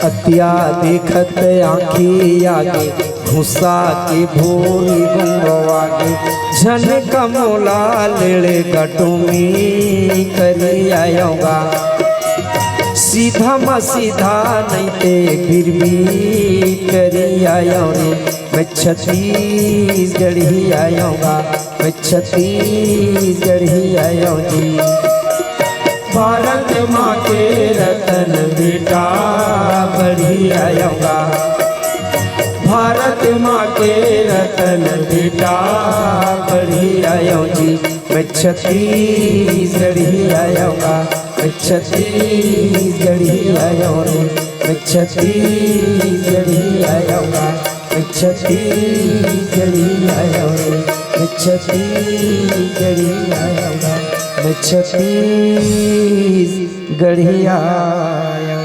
अतिया देखत आँखी आगे, घुसा के भोरी गुंगवागे। झन कमोला लेड़े गटुमी करी आयोगा, सीधा म सीधा नहीं ते बिरबी करी आयो रे। मैं छत्तीसगढ़ी आयो गा, मैं छत्तीसगढ़ी आयो जी। भारत माँ के रतन बेटा बढ़ी आयो गा, भारत माँ के रतन बेटा बढ़ी आयो जी। मैं छत्तीसगढ़ी आयो गा, मैं छत्तीसगढ़ी आयो रे, मैं छत्तीसगढ़ी आयो गा, मैं छत्तीसगढ़ी आयो रे, मैं छत्तीसगढ़ी आयो गा, मैं छत्तीसगढ़ी आयो।